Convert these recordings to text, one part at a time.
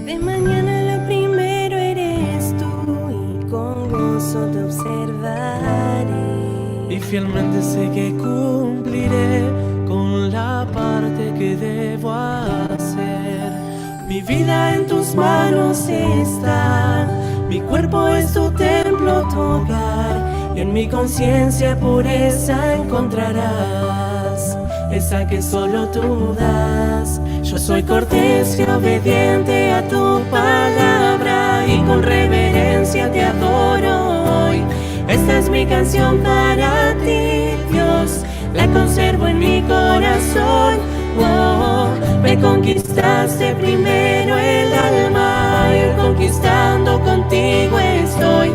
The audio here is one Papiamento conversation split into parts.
De mañana lo primero eres tú y con gozo te observaré. Y fielmente sé que cumpliré con la parte que debo hacer. Mi vida en tus manos está, mi cuerpo es tu templo, tu hogar, y en mi conciencia pureza encontrarás, esa que solo tú das. Yo soy cortés y obediente a tu palabra, y con reverencia te adoro hoy. Esta es mi canción para ti, Dios, la conservo en mi corazón. Oh, me conquistaste primero el alma y conquistando contigo estoy,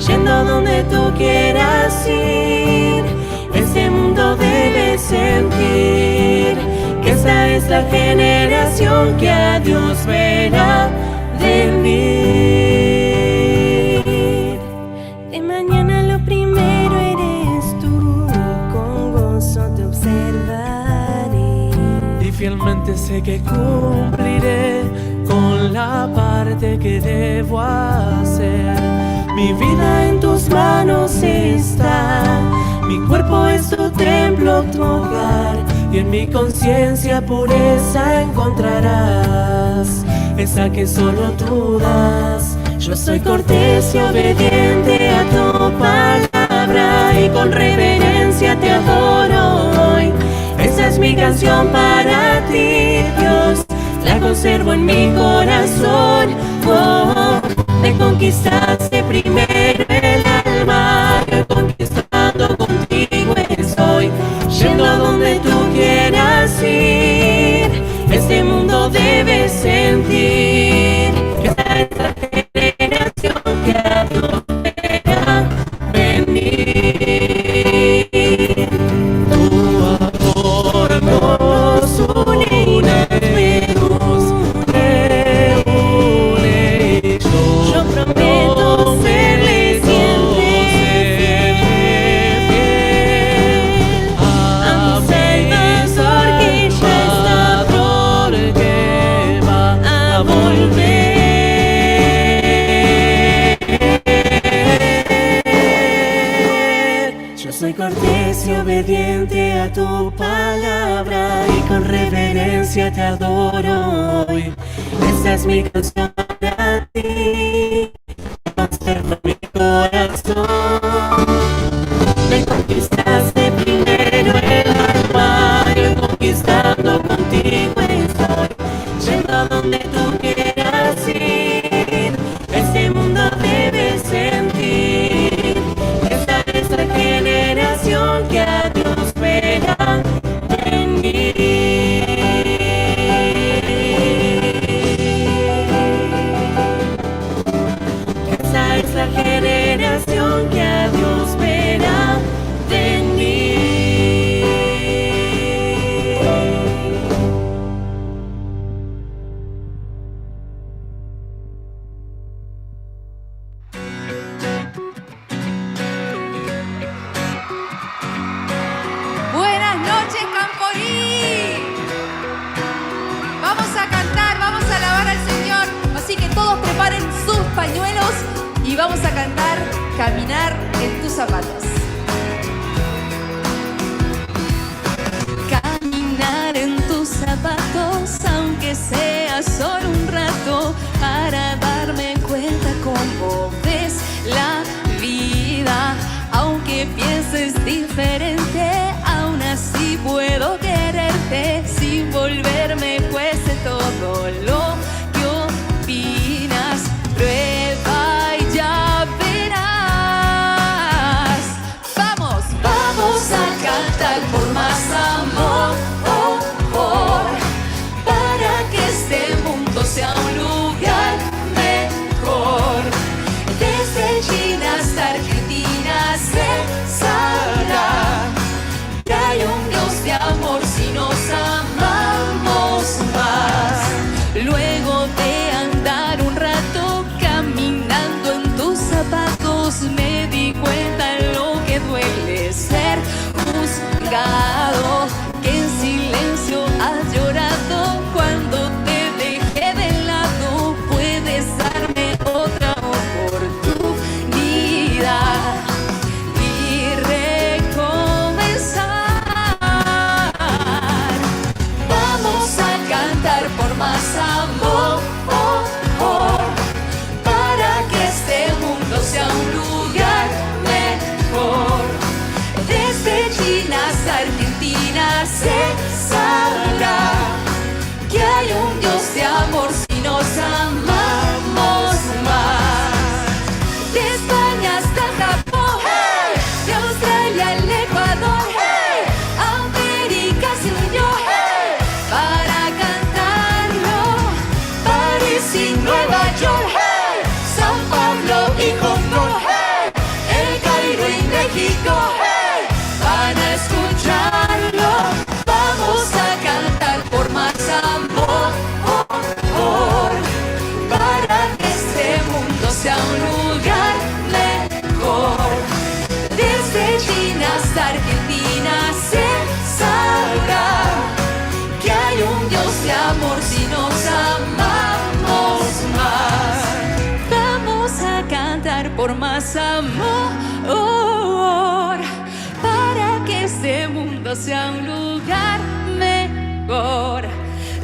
yendo donde tú quieras ir. Este mundo debe sentir que esta es la generación que a Dios verá venir. De mañana lo primero eres tú y con gozo te observaré. Y fielmente sé que cumpliré con la parte que debo hacer. Mi vida en tus manos está, mi cuerpo es tu templo, tu hogar, y en mi conciencia pureza encontrarás, esa que solo tú das. Yo soy cortés y obediente a tu palabra, y con reverencia te adoro hoy. Esta es mi canción para ti, Dios, la conservo en mi corazón. Oh, me conquistaste primero el alma, y hoy conquistando contigo estoy, yendo a donde tú quieras ir. Este mundo debe sentir que esta es la generación que a Dios verá venir. Tu amor Nos une y nos nos reúne y yo Yo prometo serle siempre serle fiel fiel a mi Salvador que ya está Salvador que va a a volver. Yo soy cortés y obediente a tu palabra y con reverencia te adoro hoy. Esta es mi canción para ti. Conservo mi corazón. Me conquistaste primero el alma y hoy conquistando contigo estoy, yendo a donde tú quieras ir. Este mundo debe sentir que esta es la generación que a Dios verá venir. Esta es la generación que a Dios verá venir. Buenas noches, Camporí. Vamos a cantar, vamos a alabar al Señor. Así que todos preparen sus pañuelos y vamos a cantar Caminar en tus zapatos. Caminar en tus zapatos, aunque sea solo un rato, para darme cuenta cómo ves la vida. Aunque pienses diferente, aún así puedo quererte sin volverme juez de todo lo que opinas. Prueba y ya verás. Se sabrá que hay un Dios de amor si nos amamos mas. De España hasta Japón, hey! De Australia al Ecuador, hey! América se unió, hey! Para cantarlo. París y Nueva York, hey! San Pablo y Hong Kong, hey! El Cairo y México, hey! Van a escucharlo. Vamos a cantar por más amor, para que este mundo sea un lugar mejor. Desde China hasta Argentina se sabrá que hay un Dios de amor si nos amamos más. Vamos a cantar por más amor para que este mundo sea un lugar mejor.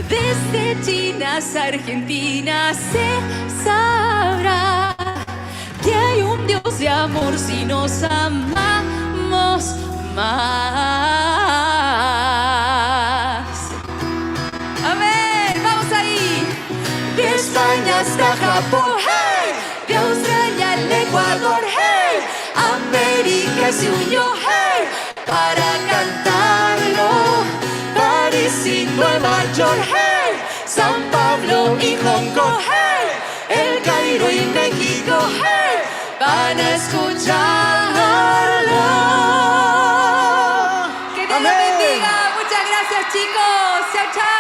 Desde China hasta Argentina se sabrá que hay un Dios de amor si nos amamos más. Amén, vamos ahí. De España hasta Japón, hey! De Australia al Ecuador, hey! América se unió, hey! Para cantarlo. París y Nueva York, hey! San Pablo y Hong Kong, hey! El Cairo y México, hey! Van a escucharlo. Que Dios los bendiga. Muchas gracias, chicos. Chao, chao.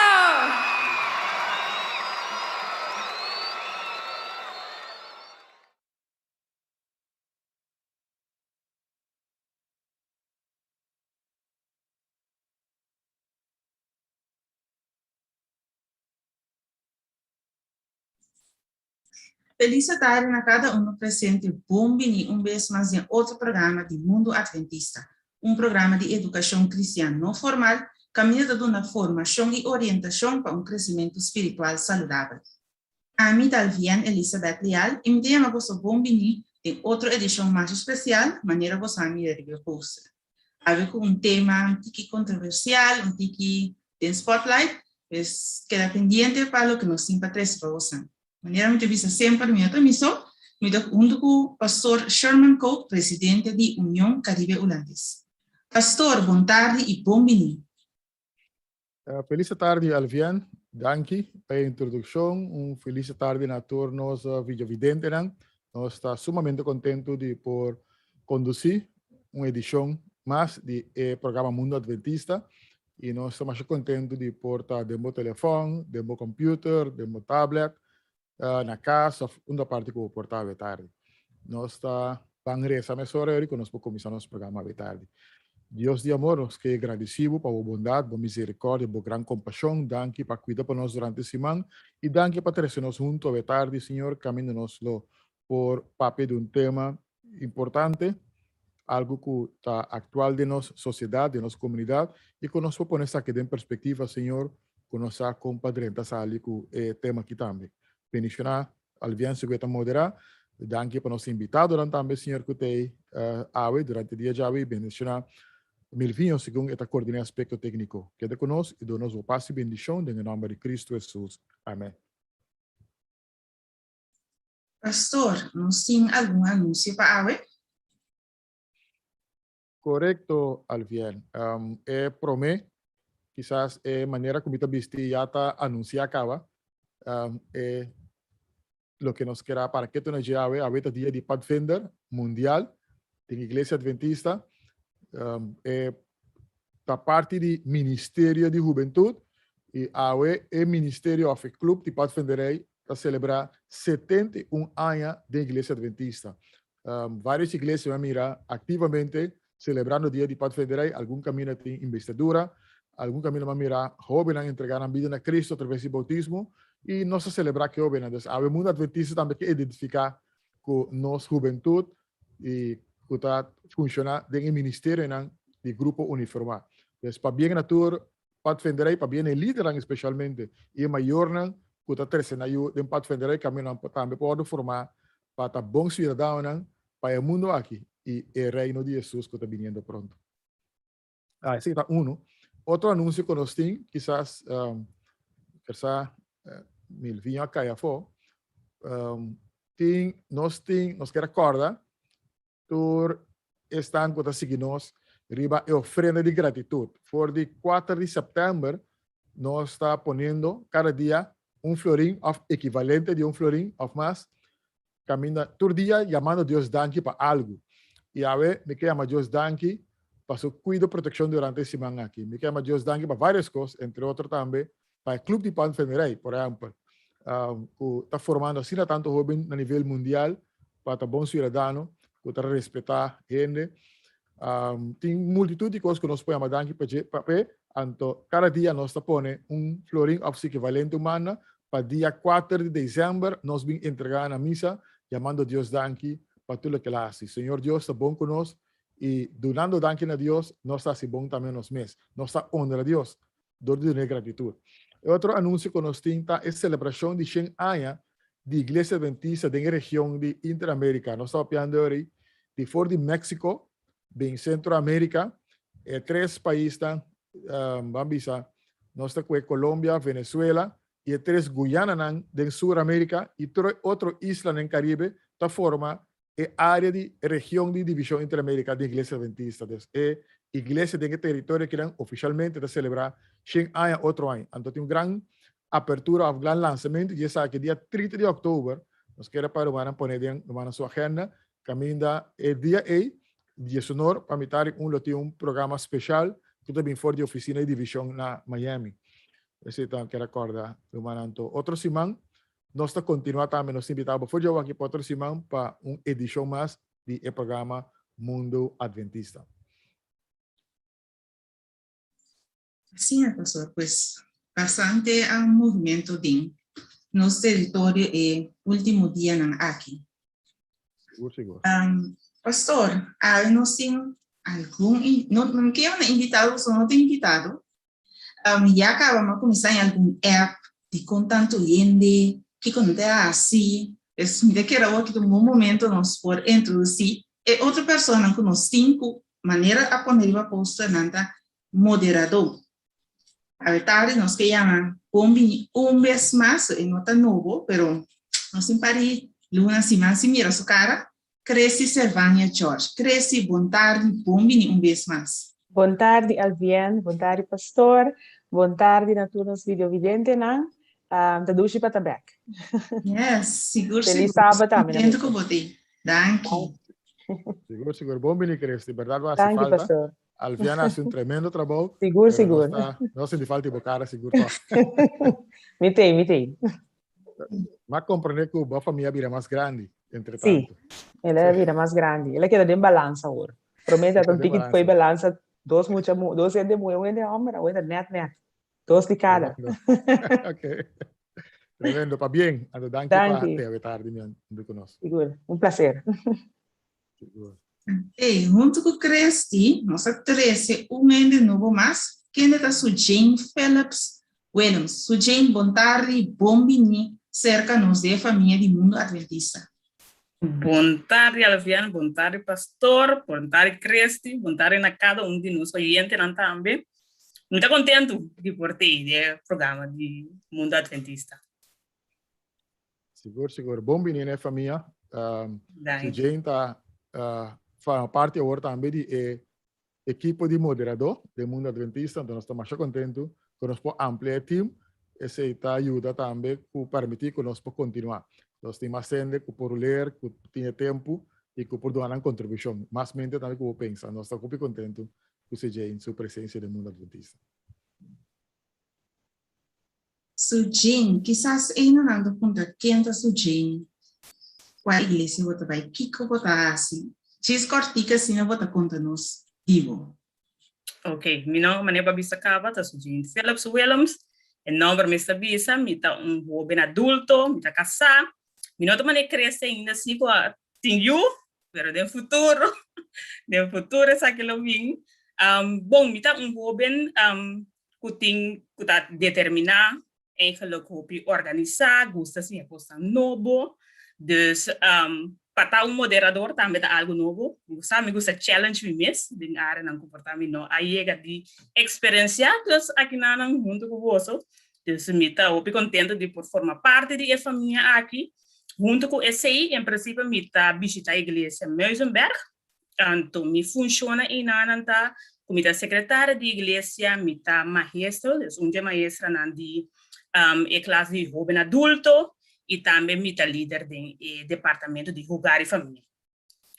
Feliz tarde na cada uno presente. Bon bini un bes mas den otro programa di Mundo Adventista, un programa di educacion cristian no formal, caminda ta duna formacion y orientacion pa un crecimento spiritual saludabel. Ami ta Alvienne Elizabeth Leal y mi ta yama boso bon bini den otro edicion mas especial, manera boso a mira riba e poster. Awe cu un tema un tiki controversial, un tiki den spotlight, pues keda pendiente pa loke nos tin pa trece pa bosan. Manera mi ta bisa semper, mi no ta mi so, mi ta hunto cu Pastor Sherman Koop, presidente di Union Caribe Hulandes. Pastor, bon tardi y bon bini. Felis tardi Alvian, danki pa e introdukshon. Un felis tardi na tur nos videovidentenan. Nos ta sumamente kontentu di por kondusí un edishon mas di e programa Mundo Adventista i nos ta masha kontentu di por ta den bo telefòn, den bo computer, den bo tablet, na kas òf unda parti ku bo por ta awe tardi. Nos ta ban resa mesora yori ku nos por kuminsá nos programa awe tardi. Dios di amor, nos ke gradisí bo pa bo bondat, bo miserikòrdia, bo gran kompashon. Danki pa kuida pa nos durante siman i danki pa trese nos huntu awe tardi, Señor, kaminda nos lo por papia di un tema importante, algu ku ta aktual den nos sosiedat, den nos komunidat i ku nos por pone esaki den perspektiva, Señor, ku nos sa kon pa drenta sali ku e tema aki tambe. Bendishoná Alvian segun e ta moderá. Danki pa nos invitadonan tambe, Señor, ku ta ei awe durante dia djawe i bendishoná Milvinho segun e ta koordiná aspekto tékniko. Keda ku nos i duna nos bo pas i bendishon den e nòmber di Kristu Hesus. Amèn. Pastor, nos tin algun anuncio pa awe? Korekto, Alvien. E promé, kisas e manera ku mi ta bisti ya ta anunsiá kaba e loke nos kera para ketu na dje awe. Awe ta dia di Padvinder Mundial den Iglesia Adventista. E ta parti di Ministerio di Hubentut i awe e ministerio òf e klup di Padvinderij ta selebrá 71 aña den Iglesia Adventista. Varios iglesia mi a mira aktivamente selebrando dia di Padvinderij. Algun kaminda tin investidura, algun kaminda mi a mira hóbennan entregá nan bida na Cristo atraves di boutismo i nos ta selebrá ku e hóbennan. Dus awe mundu adventista tambe ke identifiká ku nos hubentut i ku ta funshoná den e ministerionan di grupo uniformá. Dus pabien na tur Padvinderij, pabien e lidernan especialmente i e mayornan ku ta trese nan yu den Padvinderij kaminda nan tambe por wòrdu formá pa ta bon siudadanonan pa e mundu aki i e Reino di Hesus ku ta biniendo pronto. Ah, esei ta unu. Otro anunsio ku nos tin, kisas kersa Milvinho a kai afó, tin nos tin nos kier a kòrda tur esnan ku ta sigui nos riba e ofrenda di gratitut. For di kuater di sèptèmber nos ta poniendo kada dia un florin òf ekivalente di un florin òf mas kaminda tur dia yamando Dios danki pa algu. I awe mi ke yama Dios danki pa su kuido protekshon durante e siman aki. Mi ke yama Dios danki pa vários kos, entre otro tambe pa e Club di Padvinderij, por ehèmpel, ku ta formando asina tantu hóben na nivel mundial pa ta bon siudadano, ku ta respetá hende. Tin multitut di kos ku nos por yama danki pa dje, pa p'e, anto kada dia nos ta pone un florin òf su ekivalente un banda pa dia kuater di desèmber nos bin entregá na misa yamando Dios danki pa tur loke el a hasi. Señor Dios ta bon ku nos i dunando danki na Dios nos ta hasi bon tambe nos mes. Nos ta honra Dios dor di dun'é gratitut. E otro anunsio ku nos tin ta e selebrashon di shen aña di Iglesia Adventista den e region di Interamérika. Nos ta papiando ori di for di Mexico bin Centro America, e tres paisnan, ban bisa, nos ta kue Colombia, Venezuela i e tres Guyananan den Sur America i tur e otro islanan den Caribe ta forma e área di region di Divishon Interamérika di Iglesia Adventista. Dus e iglesia den e teritorio akinan ofishalmente ta selebrá shen aña otro aña. Anto tin un gran apertura òf gran lansamentu di esaki dia 30 di òktober. Nos kere pa rumannan pone den rumannan su agenda kaminda e dia ei diesunor pa mitar di un lo tin un programa speshal ku ta bin for di ofisina di divishon na Miami. Esei ta kere kòrda rumannan. Anto otro siman Nos ta kontinuá tambe, nos ta invitá bo for djawe aki pa otro siman pa un edishon mas di e programa Mundo Adventista. Asina, pastor, pues bastante a movimento den nos teritorio e ultimo dianan aki. Sigur, sigur. Pastor, awe nos tin algun, no, no ke yama invitado, pasobra no ta invitado, Ya kaba mi a kuminsá haña algun app di kon tantu hende, kiko nan ta hasi. Pues mi ta kere awor ki ta un bon momento nos por introdusí e otro personanan ku nos tin ku manera a pone riba poster nan ta moderadó. Awe tardi nos ke yama bon bini un bes mas, e no ta nobo, pero nos tin par di luna, siman sin mira su kara, Cressy Servania George. Cressy, bon tardi, bon bini un bes mas. Bon tardi Alvien, bon tardi Pastor, bon tardi na tur nos videovidentenan. Ta dushi pa ta bek. Yes, sigur Feliz sigur. Sabat tambe na Contento ku bo t'ei. Danki. Sigur sigur. Bon bini Cressy, berdad bo hasi Danki falta. Pastor. Alvien a hasi un tremendo trabou. Sigur Pero nos sigur. ta nos sinti falta di bo kara sigur tòg. Mi t'ei, mi t'ei. M'a comprende cu bo famia a bira mas grandi, entre Sí, tanto. el a bira mas grandi. El a keda den balansa awor. Prome ta un tiki foi balansa dos mucha mu, dos hende muhe, un hende homber, awor ta net net. Dos di cada. Ok. Tremendo, pa bien. Anto danki pa Danki. te awe tardi mi andu cu nos. Sigur, un placer. Sigur. Ey, huntu cu Christy, nos a trece un hende nobo mas, kende ta su Jane Phillips Willems. Su Jane, bon tardi, bon bini cerca nos den e famia di Mundo Adventista. Bon tardi Alvian, bon tardi Pastor, bon tardi Christy, bon tardi na cada un di nos oyentenan tambe. Mi ta contento di por tei den e programa di Mundo Adventista. Sigur, sigur. Bon bini na e famia. Danki. Jane ta forma parti awor tambe di e ekipo di moderadó den Mundo Adventista, anto nos ta masha kontentu ku nos por amplia e team. Esei ta yuda tambe ku permití ku nos por kontinuá. Nos tin mas hende ku por leer, ku tin e tempu i ku por duna nan kontribushon. Mas mente tambe ku bo pensa. Nos ta hopi kontentu ku si Jane su presensia den Mundo Adventista. Su Jane, kisas einonan ta puntra ken ta Su Jane, kua iglesia bo ta bai, kiko bo ta hasi. Djis kòrtik asina bo ta konta nos di bo. Ok, mi nòmber manera bo a bisa kaba ta Su Jane Phillips Willems. E nòmber mes ta bisa mi ta un hóben adulto, mi ta kasá. Mi no ta manera krese ainda si ku a tin yu, pero den futuro, den futuro esaki lo bin. Bon, mi ta un hóben ku tin ku ta determiná, eigenlijk hopi organisá, gusta siña kosnan nobo. Dus. Pa ta un moderador tambe ta algo nobo. Mi sa mi gusta challenge mi mes den areanan ku por ta mi no a yega di eksperensiá. Dus akinanan huntu ku boso. Dus mi ta hopi kontento di por forma parti di e famia aki. Huntu ku esei, en prinsipio mi ta bishita iglesia Muizenberg. Anto mi funshonnan einanan ta ku mi ta sekretaria di iglesia, mi ta maestro, dus un di e maestranan di e klas di hoben adulto i tambe mi ta lider den e departamento di hogar i famia.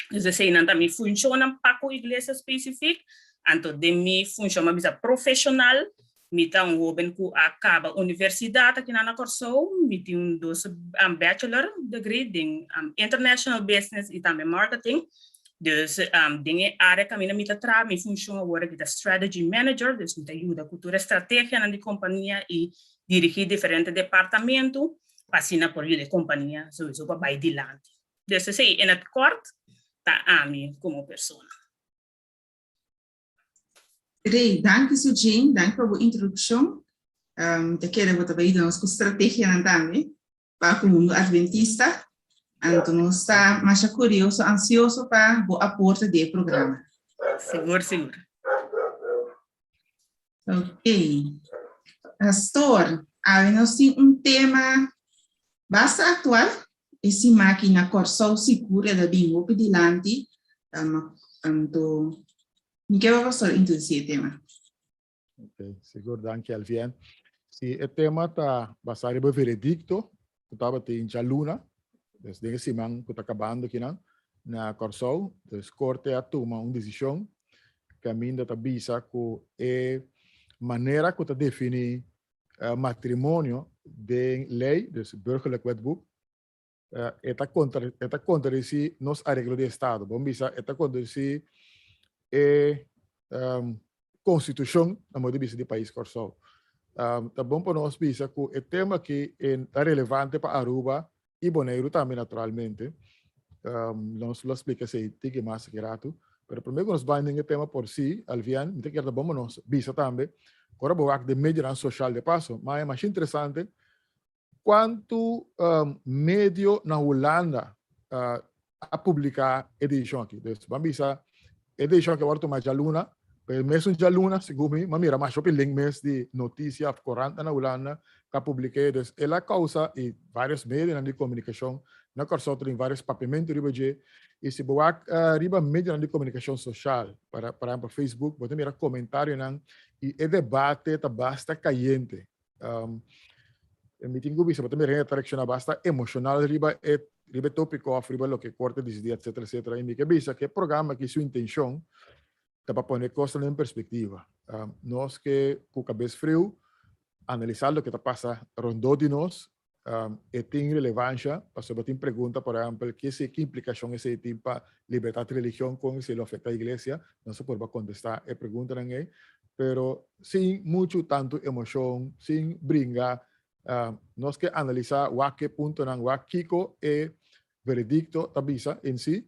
Dus eseinan ta mi funshonnan pa ku iglesia spesifik. Anto den mi funshon, mi a bisa profeshonal, Mi ta un hoben ku a kaba universidat akinan na Kòrsou. Mi tin un dos bachelor degree den International Business i tambe Marketing. Dus den e área kaminda mi ta traha, mi funshon awor aki ta Strategy Manager, dus mi ta yuda ku tur e strategianan di kompania i dirigí diferente departamentu pa asina por yuda e kompania souiso pa bai dilanti. Dus esei in het kort ta ami komo persona. Rey, danki Sujin, danki pa bo introdukshon. Um, ta kere bo ta bai yuda nos ku strategianan tambe pa ku mundu adventista. Anto nos ta masha kurioso, ansioso pa bo aporte di e programa. Sigur, sigur. Ok. Pastor, awe nos tin un tema basta aktual. E siman aki na Kòrsou sigur e ta bin hopi dilanti. Anto, mi ke pa pastor introdusí e tema. Ok, sigur, danki Alvien. Si e tema ta basá riba veredikto ku tabatin djaluna, dus den e siman ku ta kabando kinan, na Kòrsou. Dus korte a tuma un desishon kaminda ta bisa ku e manera ku ta definí matrimonio den lei, dus Burgerlijk Wetboek, e ta kontra e ta kontradisí nos areglo di estado. Bon bisa e ta kontradisí e konstitushon, na modo di bisa, di pais Kòrsou. Ta bon pa nos bisa ku e tema aki ta relevante pa Aruba i Boneiru tambe naturalmente. Nos lo splika esei tiki mas aki ratu. Pero promé ku nos bai den e tema por si, Alvian, mi ta kier ta bon pa nos bisa tambe, ku ora bo wak den medionan soshal de paso, ma e mas interesante kuantu medio na Hulanda a publiká e desishon aki. Dus ban bisa e desishon aki a wòrdu tuma djaluna, pero e mesun djaluna segun mi, mi a mira masha hopi link mes di notisia òf korant na Hulanda ku a publik'é. Dus el a kousa i vários medionan di komunikashon na Kòrsou ta tin vários papiamentu riba dje. I si bo wak riba medionan di komunikashon soshal, por ehèmpel Facebook, bo ta mira komentarionan i e debate ta basta kayente. Mi tin ku bisa, bo ta mira hende ta reakshoná basta emoshonal riba e riba e tópiko òf riba loke korte disidí etsetera etsetera. I mi ke bisa ku e programa aki su intenshon ta pa pone kosnan den perspektiva. Nos ke ku kabes friu analisá loke ta pasa rondó di nos. E tin relevansha pasobra tin pregunta, por ehèmpel, ke si ki implikashon esei tin pa libertat di religion, kon esei lo afektá iglesia. Nos a purba kontestá e preguntanan ei, pero sin muchu tantu emoshon, sin bringa. Nos ke analisá wak e puntonan, wak kiko e veredikto ta bisa en si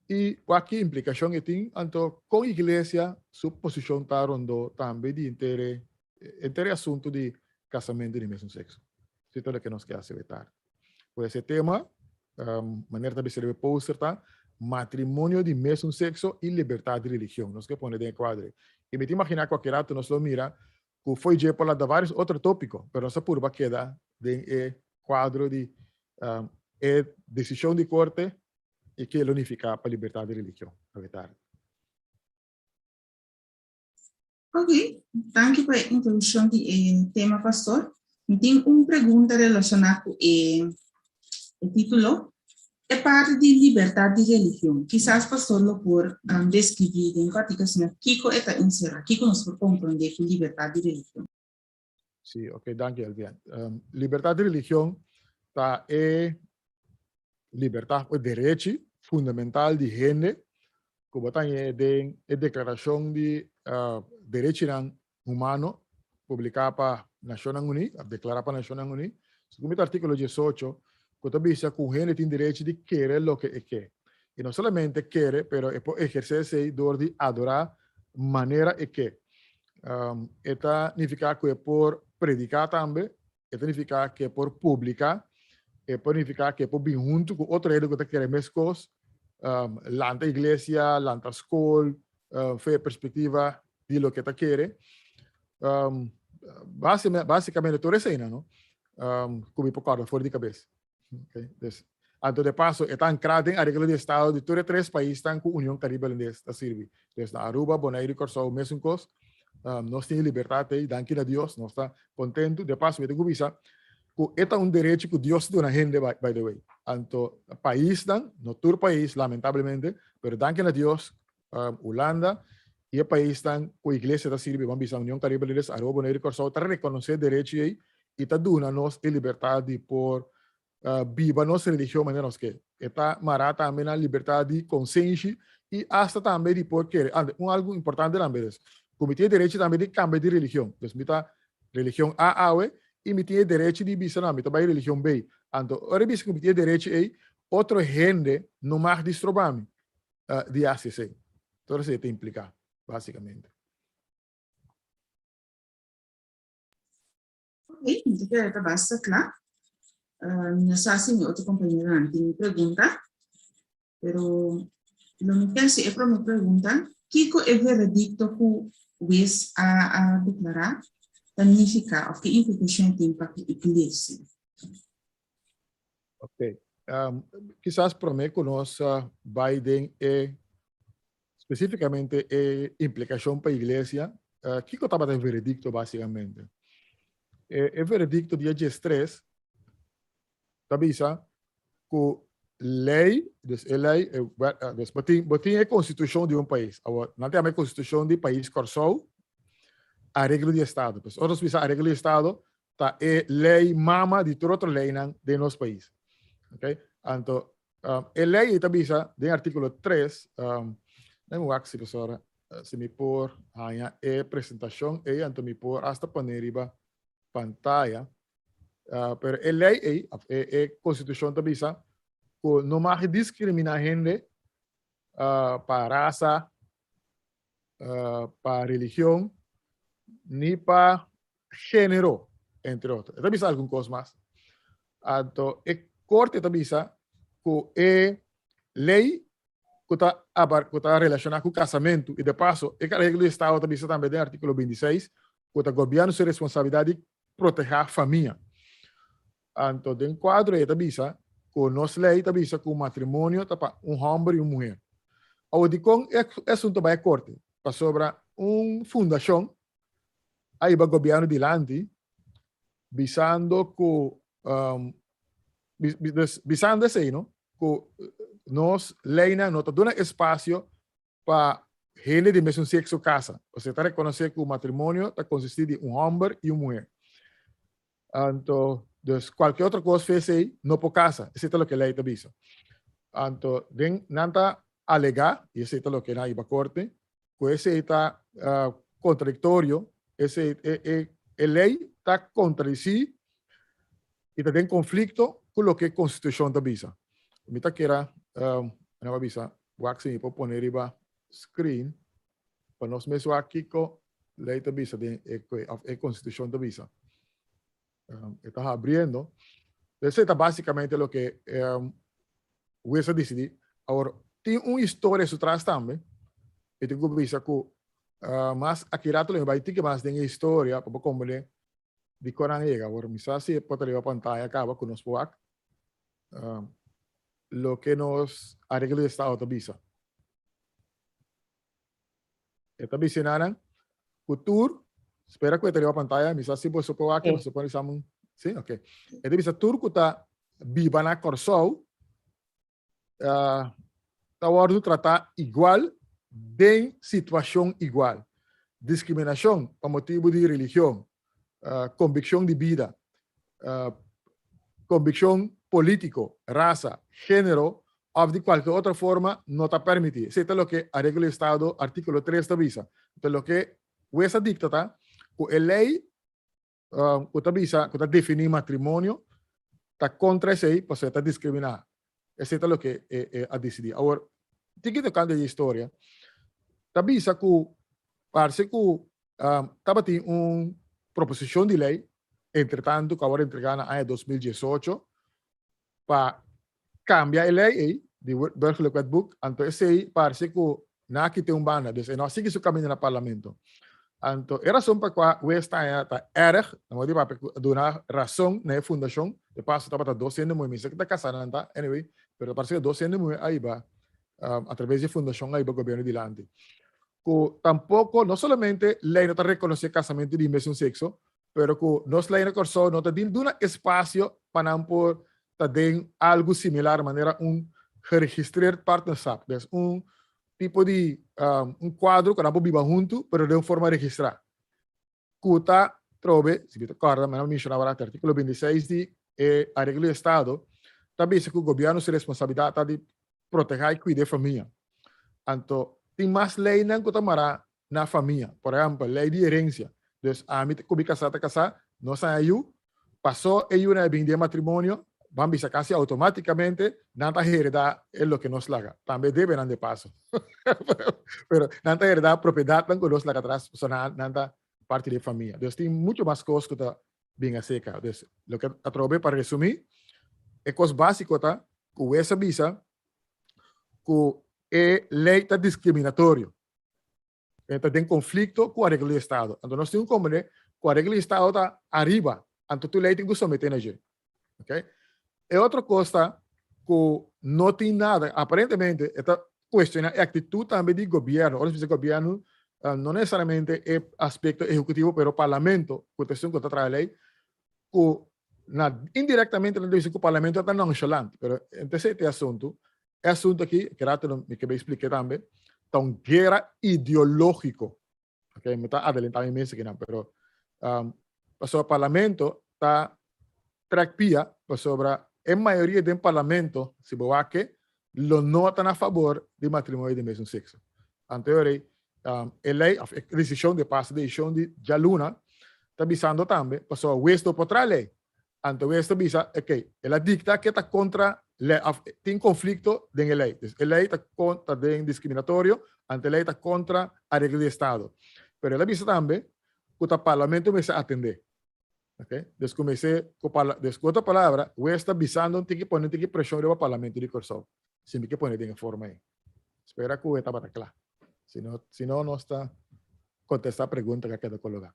i wak ki implikashon e tin, anto kon iglesia su posishon ta rondó tambe di henter e henter e asuntu di kasamentu di mesun sekso. Esei ta loke nos ke hasi awe tardi. Pues e tema, manera ta bisa riba e poster ta, Matrimonio di mesun sekso i libertat di religion. Nos ke pone den e kuadro ei. I mi ta imaginá kualke rato nos lo mira ku fo'i dje por lanta vários otro tópiko, pero nos a purba keda den e kuadro di e desishon di korte i ke lo nifiká pa libertat di religion. Awe tardi. Ok, danki pa e introdukshon di e tema, pastor. Mi tin un pregunta relashoná ku e e título. E parti di libertat di religion. Kisas pastor lo por deskribí den kòrtiku asina kiko e ta enserá, kiko nos por komprondé ku libertat di religion. Sí, ok, danki Elvian. Libertat di religion ta e libertat o derechi fundamental di hende ku bo ta hañ'é den e Deklarashon di Derechinan Humano publiká pa Nashonnan Uní, òf deklará pa Nashonnan Uní, segun mi ta artíkulo diesocho, ku ta bisa ku un hende tin derechi di kere loke e ke. I no solamente kere, pero e por ehersé esei dor di adorá manera e ke. E ta nifiká ku e por prediká tambe, e ta nifiká ku e por publiká. E por nifiká ku e por bin huntu ku otro hende ku ta kere meskos, lanta iglesia, lanta skol, fe perspektiva di loke ta kere. Básikamente tur eseinan, no? Ku mi por kòrda for di kabes. Okay. Dus, anto de paso, e ta ankrá den areglo di estado di tur e tres paisnan ku Union Karibe Hulandes ta sirbi. Dus na Aruba, Boneiru i Kòrsou mesun kos. Nos tin e libertat ei, danki na Dios, nos ta kontentu. De paso, mi tin ku bisa ku e ta un derecho ku Dios duna hende, by the way. Anto paisnan, no tur pais lamentablemente, pero danki na Dios, Hulanda i e paisnan ku iglesia ta sirbi, ban bisa Union Karibe Hulandes, Aruba, Boneiru i Kòrsou ta rekonosé derecho ei i ta duna nos e libertat di por biba nos religion manera nos ke. E ta mará tambe na libertat di konsenshi i asta tambe di por kere. Ande, un algu importante tambe es ku mi tin e derecho tambe di kambia di religion. Dus mi ta religion A awe i mi tin e derecho di bisa no, mi ta bai religion B. Anto ora e bisa ku mi tin e derecho ei, otro hende no mag di stroba mi di hasi esei. Tur esei ta impliká, básikamente. Ok, mi ta kere ta basta kla. Mi no sa si mi otro kompañeronan tin pregunta, pero lo mi ke hasi e prome pregunta, kiko e veredikto ku wes a a deklará ta nifiká òf ki implikashon e tin pa ku iglesia? Ok, kisas prome ku nos bai den e spesífikamente e implikashon pa iglesia, kiko tabata e veredikto básikamente? E veredikto dia diestres ta bisa ku lei, dus e lei, dus bo tin, bo tin e konstitushon di un pais. Awor, nan ta yama e konstitushon di pais Kòrsou areglo di estado. Pues ora nos bisa areglo di estado, ta e lei mama di tur otro leinan den nos pais. Ok? Anto, e lei ta bisa den artíkulo 3, let me wak si pastora, si mi por haña e presentashon ei, anto mi por hasta pone riba pantaya. Pero e lei ei, of e, e konstitushon ta bisa ku no mag diskriminá hende pa rasa, pa religion, ni pa género, entre otro. E ta bisa algun kos mas. Anto e korte ta bisa ku e lei ku ta abar ku ta relashoná ku kasamentu i de paso e areglo di estado ta bisa tambe den artíkulo 26 ku ta gobièrnu su responsabilidat di protehá famia. Anto den kuadro ei ta bisa ku nos lei ta bisa ku matrimonio ta pa un hòmber i un muher. Awor dikon e asuntu bai a korte? Pasobra un fundashon a hiba gobièrnu dilanti bisando ku bisando esei no ku nos leinan no ta duna espasio pa hende di mesun sekso kasa. Pasobra ta rekonosé ku matrimonio ta konsistí di un hòmber i un muhé. Anto, dus kualke otro kos fe esei no por kasa. Esei ta loke lei ta bisa. Anto, den nan ta alegá, i esei ta loke nan a hiba korte, ku esei ta kontradiktorio, esei e e e lei ta kontradisí i ta den konflikto ku loke konstitushon ta bisa. Mi ta kera nan a bisa wak si mi por pone riba screen pa nos mes wak kiko lei ta bisa den e of e konstitushon ta bisa. E ta habriendo. Esei ta básikamente loke Wes a disidí. Awor, tin un historia su tras tambe. Mi tin ku bisa ku mas aki rato lo mi bai tiki mas den e historia pa bo komprendé dikon nan a yega. Awor, mi sa si e por ta riba pantaya kaba ku nos por wak loke nos areglo di estado ta bisa. E ta bisa nan ku tur, spera ku e ta riba pantaya, mi sa si boso por wak, boso por bisa mun, si, ok. E ta bisa tur ku ta biba na Kòrsou ta wòrdu tratá igual den situashon igual. Diskriminashon pa motibu di religion, konvikshon di bida, konvikshon polítiko, rasa, género òf di kualke otro forma no ta pèrmití. Esei ta loke Areglo di Estado artíkulo tres ta bisa. Enton loke wes a dikta ta ku e lei ku ta bisa ku ta definí matrimonio ta kontra esei pasobra e ta diskriminá. Esei ta loke e a disidí. Awor, tiki tokante di historia ta bisa ku parse ku tabatin un proposishon di lei entretantu ku a wòrdu entregá na aña 2018. pa kambia e lei ei di Burgerlijk Wetboek, anto esei parse ku nan a kita un banda, dus e no a sigui su kaminda na parlamento. Anto e rason pa kua wes ta haña ta erg, na modo di papia ku a duna rason na e fundashon, de paso tabata dos hende muhé, mi sa ku ta kasá nan ta, anyway, pero ta parse ku dos hende muhé a hiba atraves di e fundashon a hiba gobierno dilanti. Ku tampoko, no solamente lei no ta rekonosé kasamentu di mesun sekso, pero ku nos lei na Kòrsou no ta bin duna espasio pa nan por ta den algu similar manera un geregistreerd partnerschap, dus un tipo di un kuadro ku nan por biba huntu pero den un forma registrá ku ta trobe, si mi ta kòrda mi a menshoná awor artíkulo 26 di e Areglo di Estado ta bisa ku gobièrnu su responsabilidat ta di protehá i kuida e famia. Anto tin mas leinan ku ta mará na famia. Por ehèmpel, lei di herensia. Dus ami ku mi kasá ta kasá, nos haña yu, pasó e yunan a bin den matrimonio, ban bisa kasi outomátikamente nan ta heredá e loke nos laga. Tambe debenan de paso. Pero nan ta heredá propiedatnan ku nos laga atras, pasobra nan ta parti di e famia. Dus tin muchu mas kos ku ta bin aserka. Dus loke atrobe pa resumí, e kos básiko ta ku wes a bisa ku e lei ta diskriminatorio. E ta den konflikto ku areglo di estado. Anto nos tin ku komprendé ku areglo di estado ta ariba, anto tur lei tin ku someté na dje. Ok? E otro kos ta ku no tin nada, aparentemente e ta kuestioná e aktitut tambe di gobièrnu. Ora nos bisa gobièrnu, no nesesariamente e aspekto ehekutivo, pero parlamento, ku ta esun ku ta traha lei, ku na indirektamente nan ta bisa ku parlamento ta nonchalant. Pero entonces e asuntu, E asuntu aki, ke rato lo mi ke bay spliké tambe, ta un guera ideológiko. Ok, mi ta adelantá mi mes akinan, pero um, pasobra parlamento ta trek pia, pasobra e mayoria den parlamento, si bo wak ke, lo no ta na fabor di matrimonio di mesun sekso. Anto e rei, um, e lei, of e desishon, de paso desishon di djaluna, ta bisando tambe, pasobra wes no por traha lei. Anto wes ta bisa, ok, el a dicta ke ta contra ley, of tin conflicto den e ley. Dus e ley ta con, ta den discriminatorio, anto e ley ta contra areglo di estado. Pero el a bisa tambe cu ta parlamento mester atende. Ok, dus cu mester, cu parla, dus cu otro palabra, wes ta bisando tin ki pone tin ki presion riba parlamento di Corsou, si mi ke pone den e forma ey. Spera cu e tabata cla. Si no, si no nos ta contesta pregunta cu a keda cologa.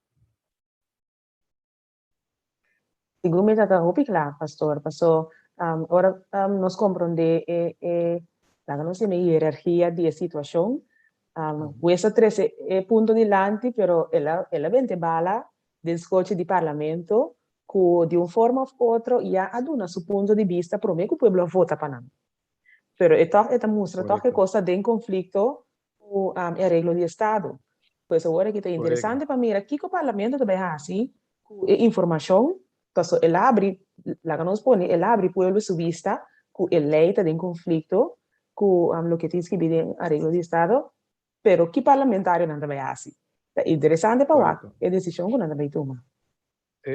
Segun mi ta ta hopi kla, pastor, paso ora nos komprondé e e laga nos yama e hierarkia di e situashon, hues a trese e punto dilanti pero el a el a bente bala den skochi di parlamento ku di un forma òf otro ya a duna su punto di bista promé ku pueblo a vota pa nan. Pero e tòg e ta mustra tòg e kos ta den konflikto ku e areglo di estado. Pues awor aki ta interesante pa mira kiko parlamento ta bai hasi ku e informashon, paso el a abri, laga nos pone, el a abri pueblo su bista ku e lei ta den konflikto ku loke tin skibí den areglo di estado, pero ki parlamentarionan ta bai hasi? Ta interesante pa wak e desishon ku nan ta bai tuma.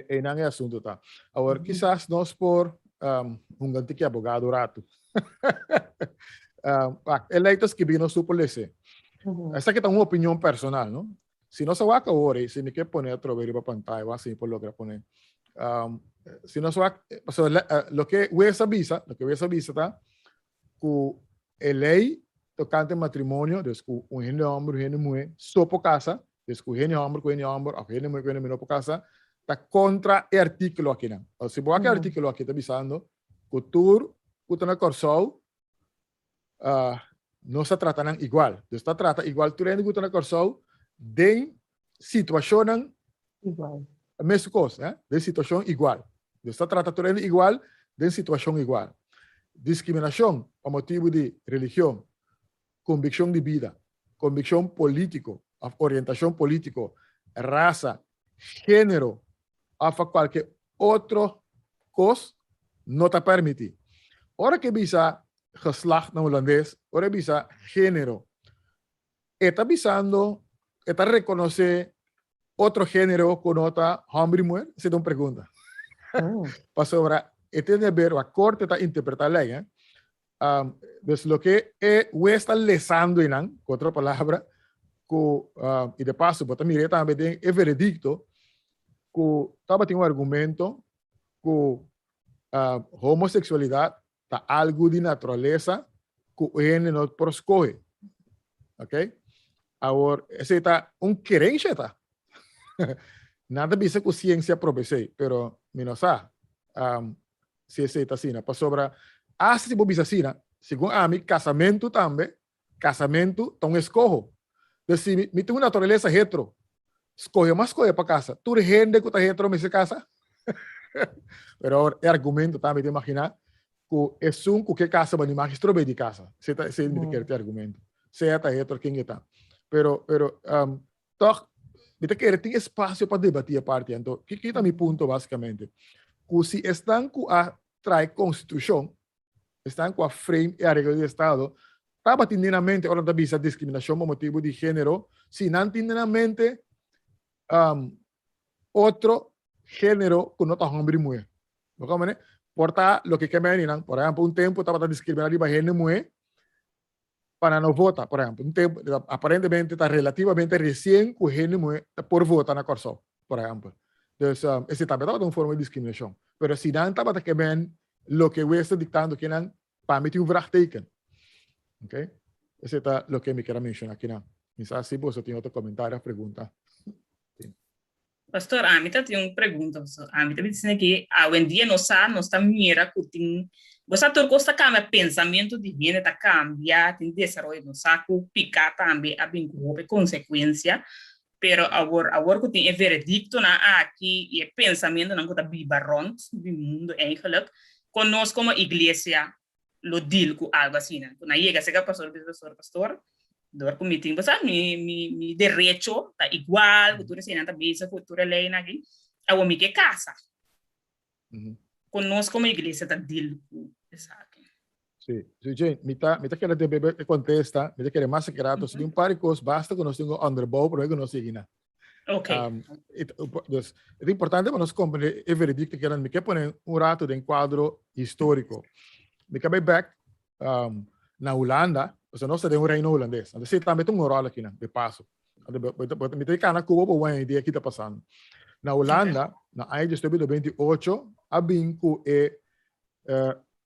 Einan e asunto ta. Awor, kisas nos por um, hunga un tiki abogado ratu. um, e lei ta skibí nos tur por lese. Esaki ta un opinion personal, no? Si nos a wak awor, si mi ke pone atrobe riba pantaya, wak si mi por logra pone. Um, si nos wak, paso, loke wes a bisa, loke wes a bisa ta, ku e lei tokante matrimonio, dus ku un hende hòmber, un hende muhé so por kasa, dus ku hende hòmber ku hende hòmber òf hende muhé ku hende muhé no por kasa, ta kontra e artíkulo akinan. Si bo wak e artíkulo aki ta bisando ku tur ku ta na Kòrsou nos ta trata nan igual. Dus ta trata igual tur hende ku ta na Kòrsou den situashonnan Igual. Mesun kos, eh? Den situashon igual. Dus ta trata tur hende igual den situashon igual. Diskriminashon pa motibu di religion, konvikshon di bida, konvikshon polítiko òf orientashon polítiko, rasa, género òf pa kualke otro kos no ta pèrmití. Ora ke bisa geslacht na hulandes, ora e bisa género, E ta bisando, e ta rekonosé otro género ku no ta hòmber i muher? Esei ta un pregunta. Pasobra e tin di haber, a korte ta interpretá lei, eh. Um, dus loke e hues ta lesando einan, ku otro palabra, ku, um, i de paso bo ta mir'é tambe den e veredikto, ku tabatin un argumento ku, uh, homoseksualidat. Ta algu di naturalesa ku hende no por skohe. Ok? Awor, esei ta un kerensha ta. Nan ta bisa ku siensia proba esei, pero mi no sa um, si esei ta asina. Pasobra, hasta si bo bisa asina, segun ami, kasamentu tambe, kasamentu ta un eskoho. Dus si mi, mi tin un naturalesa hetero, skohe mas skohe pa kasa. Tur hende ku ta hetero mester kasa? Pero awor, e argumento tambe ta imaginá ku esun ku ke kasa bo ni mag strobe di kasa. Esei ta, esei mi ta kere ta e argumento. Sea ta hetero ken e ta. Pero, pero, um, Tòg, mi ta kere tin espasio pa debatí e parti. Anto, ki ta mi punto básikamente? Ku si esnan ku a trae konstitushon, esnan ku a frame e areglo di estado, tabatin den nan mente ora nan ta bisa diskriminashon pa motibu di género, si nan tin den nan mente otro género ku no ta hòmber i muhé. Bo komprende? Por ta loke ke meni nan, por ehèmpel, un tempu tabata diskriminá riba hende muhé, pa nan no vota, por ehempel. Un tempo, aparentemente ta relativamente recien ku hende muhé ta por vota na Kòrsou, por ehempel. Dus um, esei tambe tabata un forma di diskriminashon. Pero si nan tabata ke men loke wes ta diktando ke nan, pa mi tin un vraagteken. Ok? Esei ta loke mi kier a menshona akinan. Mi sa si boso tin otro komentario of pregunta. Pastor, ami ta tin un pregunta, pastor. Ami ta bisa ki awendia nos sa, nos ta mira ku tin, bo sa tur kos ta kambia, pensamentu di hende ta kambia, tin desaroyo, nos sa ku piká tambe a bin ku hopi konsekuensia, pero awor, awor ku tin e verediktonan aki i e pensamentunan ku ta biba rònt di mundu eigenlijk, kon nos komo iglesia lo deal cu algo asina. Cu nan yega cerca pastor bisa pastor, pastor, door cu mi tin, bo sa, mi, mi, mi derecho ta igual cu tur eseinan ta bisa cu tur e leynan aki, awor mi ke casa. Con nos como iglesia ta deal cu esaki? Sí, sí, Jane, mi ta, mi ta kere te bebe e contesta, mi ta kere mas rato, si tin un par di cos, basta cu nos tin un onderbouw, prome cu nos sigui na. Ok. Dus, het is importante pa nos comprende e veredicto que mi ke pone un rato den cuadro histórico. Mi ke bai back na Hulanda, o nos ta den un reino hulandes. Entonces, sí, tambe ta un rol aki nan, de paso. Mi ta kana Cuba pa wan idea ki ta pasando. Na Hulanda, na aña 1928, a bin ku e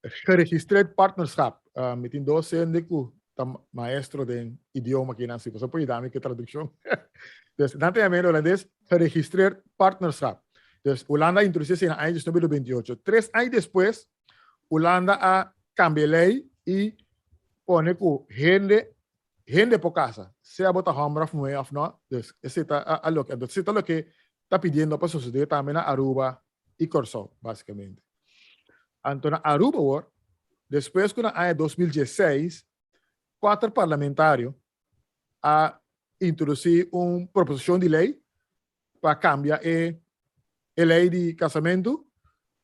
Geregistreerd partnerschap. Mi tin dos hende ku ta maestro den idioma kinan si boso por yuda mi ku e tradukshon. Dus nan ta yama en holandes geregistreerd partnerschap. Dus Hulanda a introdusí esei na aña 1928. Tres aña despues Hulanda a kambia e lei i pone ku hende hende por kasa, sea bo ta hòmber òf muhé òf nò. Dus esei ta a loke esei ta loke ta pidiendo pa sosodé tambe na Aruba i Kòrsou básikamente. Anto na Aruba awor, despues ku na aña 2016 kuater parlamentario a introdusí un proposishon di lei pa kambia e e lei di kasamentu,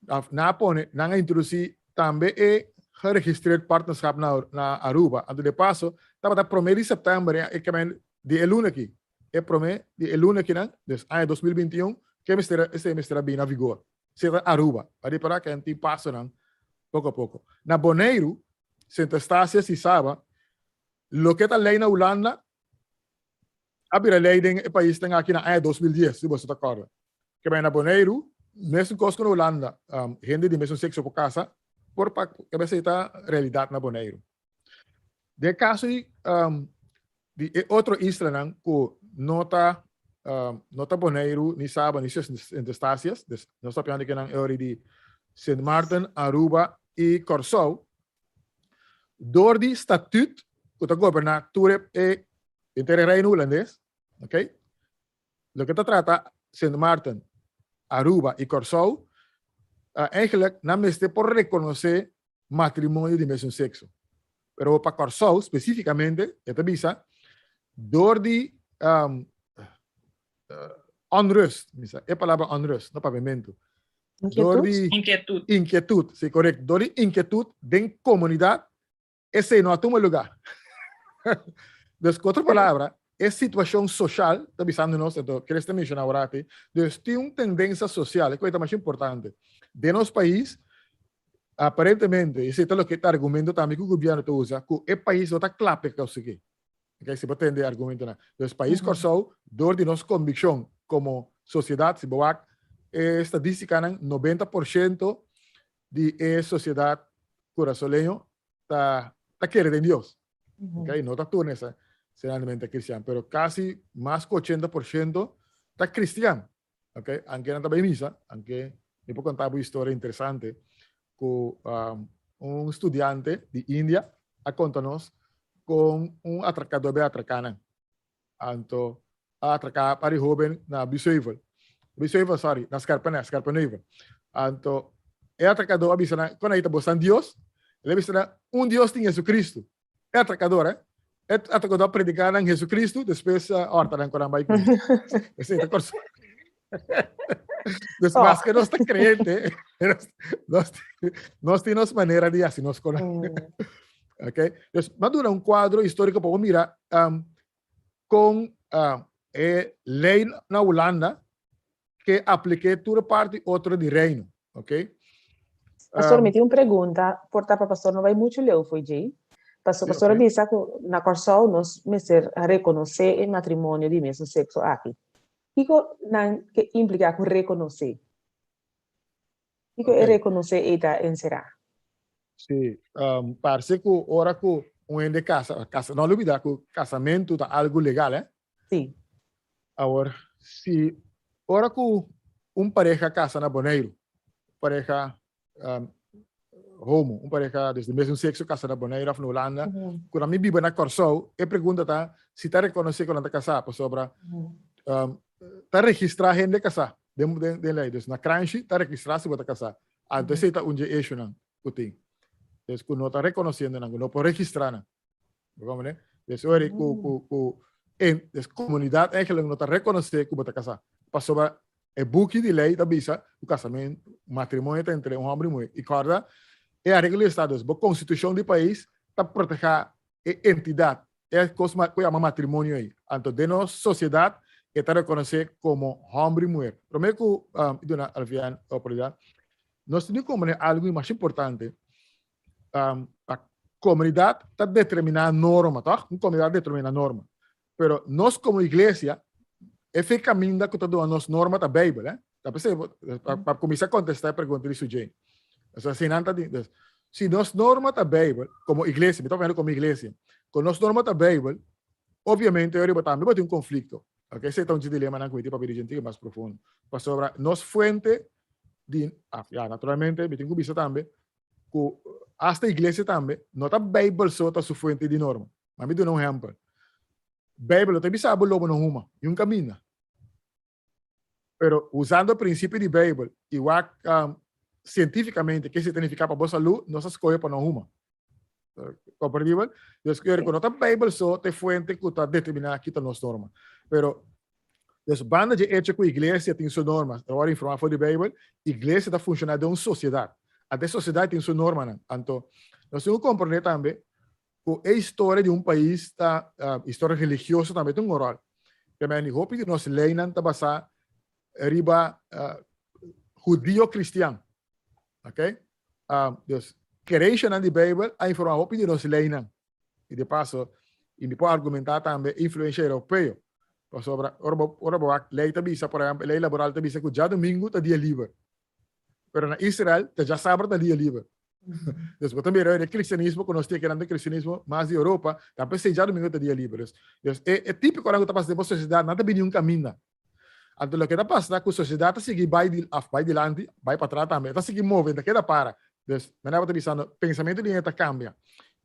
nan a pone, nan a introdusí tambe e geregistreerd partnerschap na na Aruba. Anto de paso tabata promé di sèptèmber e di e luna aki E prome di e luna kinan, dus aña 2021, ke mester esei mester a bini na vigor. Esei ta Aruba. Pa ripará ke tin pasonan poko a poko. Na Boneiru, Sint Eustatius i Saba, loke ta lei na Hulanda a bira lei den e paisnan aki na aña 2010, si boso ta kòrda. Ke bai na Boneiru, mesun kos ku na Hulanda, hende di mesun sekso por kasa, por pa ke esei ta realidat na Boneiru. Den kaso di di e otro islanan ku no ta no ta Boneiru, ni Saba, ni Sint Eustatius, dus nos ta papiando kinan e ora di Sint Maarten, Aruba i Kòrsou, dor di statut ku ta goberná tur e henter e Reino Hulandes, ok, Loke ta trata Sint Maarten, Aruba i Kòrsou, eigenlijk nan mester por rekonosé matrimonio di mesun sekso. Pero pa Kòrsou spesífikamente e ta bisa dor di onrust, mi sa e palabra onrust na papiamentu, dor di Inkietut. Inkietut, si korekto, dor di inkietut den komunidat Esei no a tuma lugá. Dus, ku otro palabra, e situashon soshal ta bisando nos, anto Chris ta menshoná awor aki, dus tin un tendensia sosial, e ku ta masha importante. Den nos pais, aparentemente, esei ta loke ta argumento tambe ku gobièrnu ta usa, ku e pais no ta kla pa e kos aki. Ok, si bo tende e argumentonan. Dus pais Kòrsou, dor di nos kombikshon komo sosiedat, si bo wak e stadístikanan, 90 por shento di e sosiedat. kurasoleño ta ta kere den Dios. Okay? No ta tur necesariamente cristian, pero casi mas ku 80% ta cristian. Okay? Aunke nan ta bai misa, aunke mi por konta bo historia interesante ku um, un studiante di India a konta nos kon un atrakador bai atraká nan. Anto a atraká par di hoben na Biesheuvel. Biesheuvel, sorry, na Scherpenheuvel, Scherpenheuvel. Anto e atrakador a bisa nan, kon ei ta bosan Dios? El a bisa nan, un Dios tin Jesucristo. E atrakador, eh? E atrakador a prediká nan Jesucristo, despues uh, horta nan ku nan bai ku. Esei ta kors. Dus Oh. maske nos ta creyente, nos, nos, nos tin nos manera di hasi nos kona. Ok? Dus, ma duna un cuadro histórico pa mira um, con uh, e ley na Hulanda que aplique tur parte otro di reino. Ok? Pastor, Um, mi tin un pregunta, por ta pa pastor no bai mucho leu fo'i djei. Paso, Sí, pastor a ok. bisa ku na Kòrsou nos mester rekonosé e matrimonio di mesun sekso aki. Kiko nan ke impliká ku rekonosé? Kiko e Ok. rekonosé ei ta enserá? Sí, um, parse ku ora ku un hende kasa, kasa, no lubida ku kasamentu ta algu legal, eh? Sí. Awor, si ora ku un pareha kasa na Boneiru, pareha um, homo, un pareha dus di mesun sekso kasa na Boneiru of na Hulanda, ku nan mi biba na Kòrsou, e pregunta ta si ta rekonosé ku nan ta kasá, pasobra um, ta registrá hende kasá den, den, den lei. Dus na kranshi ta registrá si bo ta kasá. Anto esei ta un dje issuenan ku tin. Dus ku no ta rekonosiendo nan, ku no por registrá nan. Bo comprende? Dus ori ku, ku, ku en, dus komunidat eigenlijk no ta rekonosé ku bo ta kasá. Pasobra e buki di lei ta bisa ku kasamentu, matrimonio ta entre un hòmber i muhé. I kòrda e areglo di estado, dus bo konstitushon di pais ta protehá e entidat, e kos ku yama matrimonio ei. Anto den nos sosiedat e ta rekonosé komo hòmber i muhé. Promé ku mi duna Alvian oportunidat, nos tin di komprendé algu masha importante. Pa komunidat ta determiná norma, tòg? Un komunidat determiná norma. Pero nos komo iglesia, e fe kaminda ku ta duna nos norma ta Beibel, eh? Ta p'esei, pa kuminsá kontestá e pregunta di Sujane. Pasobra si nan ta di, dus, si nos norma ta Beibel, komo iglesia, mi ta papia komo iglesia, ku nos norma ta Beibel, obviamente riba tambe bo tin un konflikto. Ok, esei ta un dje dilemanan ku mi tin papia di dje mas profundo. Pasobra nos fuente di, ah, ya, naturalmente mi tin ku bisa tambe ku hasta iglesia tambe no ta Beibel so ta su fuente di norma. Ma mi duna un ehempel. Beibel no ta bisa bo lobo no huma, ni un kaminda. Pero usando e prinsipio di Beibel i wak um, sientífikamente ke si ta nifiká pa bo salú, nos a skohe pa no huma. Komprendibel? Dus ku no ta Beibel so ta e fuente ku ta determiná ki ta nos norma. Pero dus banda dje echo ku iglesia tin su normas, ta wòrdu informá for di Beibel, iglesia ta funshoná den un sosiedat. Anto e sosiedat tin su normanan. Anto nos tin ku komprendé tambe ku e historia di un pais ta, historia religioso tambe tin un ròl. Te meni hopi di nos leinan ta basá riba hudio-kristian. Ok? Dus kereishanan di Beibel a informá hopi di nos leinan. I de paso, i mi por argumentá tambe influensha europeo. Pasobra ora bo ora bo wak lei ta bisa, por ehèmpel, lei laboral ta bisa ku djadumingu ta dia liber. Pero na Israel ta djasabra ta dia liber. Dus bo ta mira e kristianismo ku nos tin akinan ta kristianismo mas di Europa, ta p'esei djadumingu ta dia liber. Dus dus e e típikonan ku ta pasa den bo sosiedat nan ta bini un kaminda. Anto loke ta pasa ta ku sosiedat ta sigui bai di òf bai dilanti, bai patras tambe, e ta sigui move, e ta keda para. Dus manera bo ta bisando pensamentu di hende ta kambia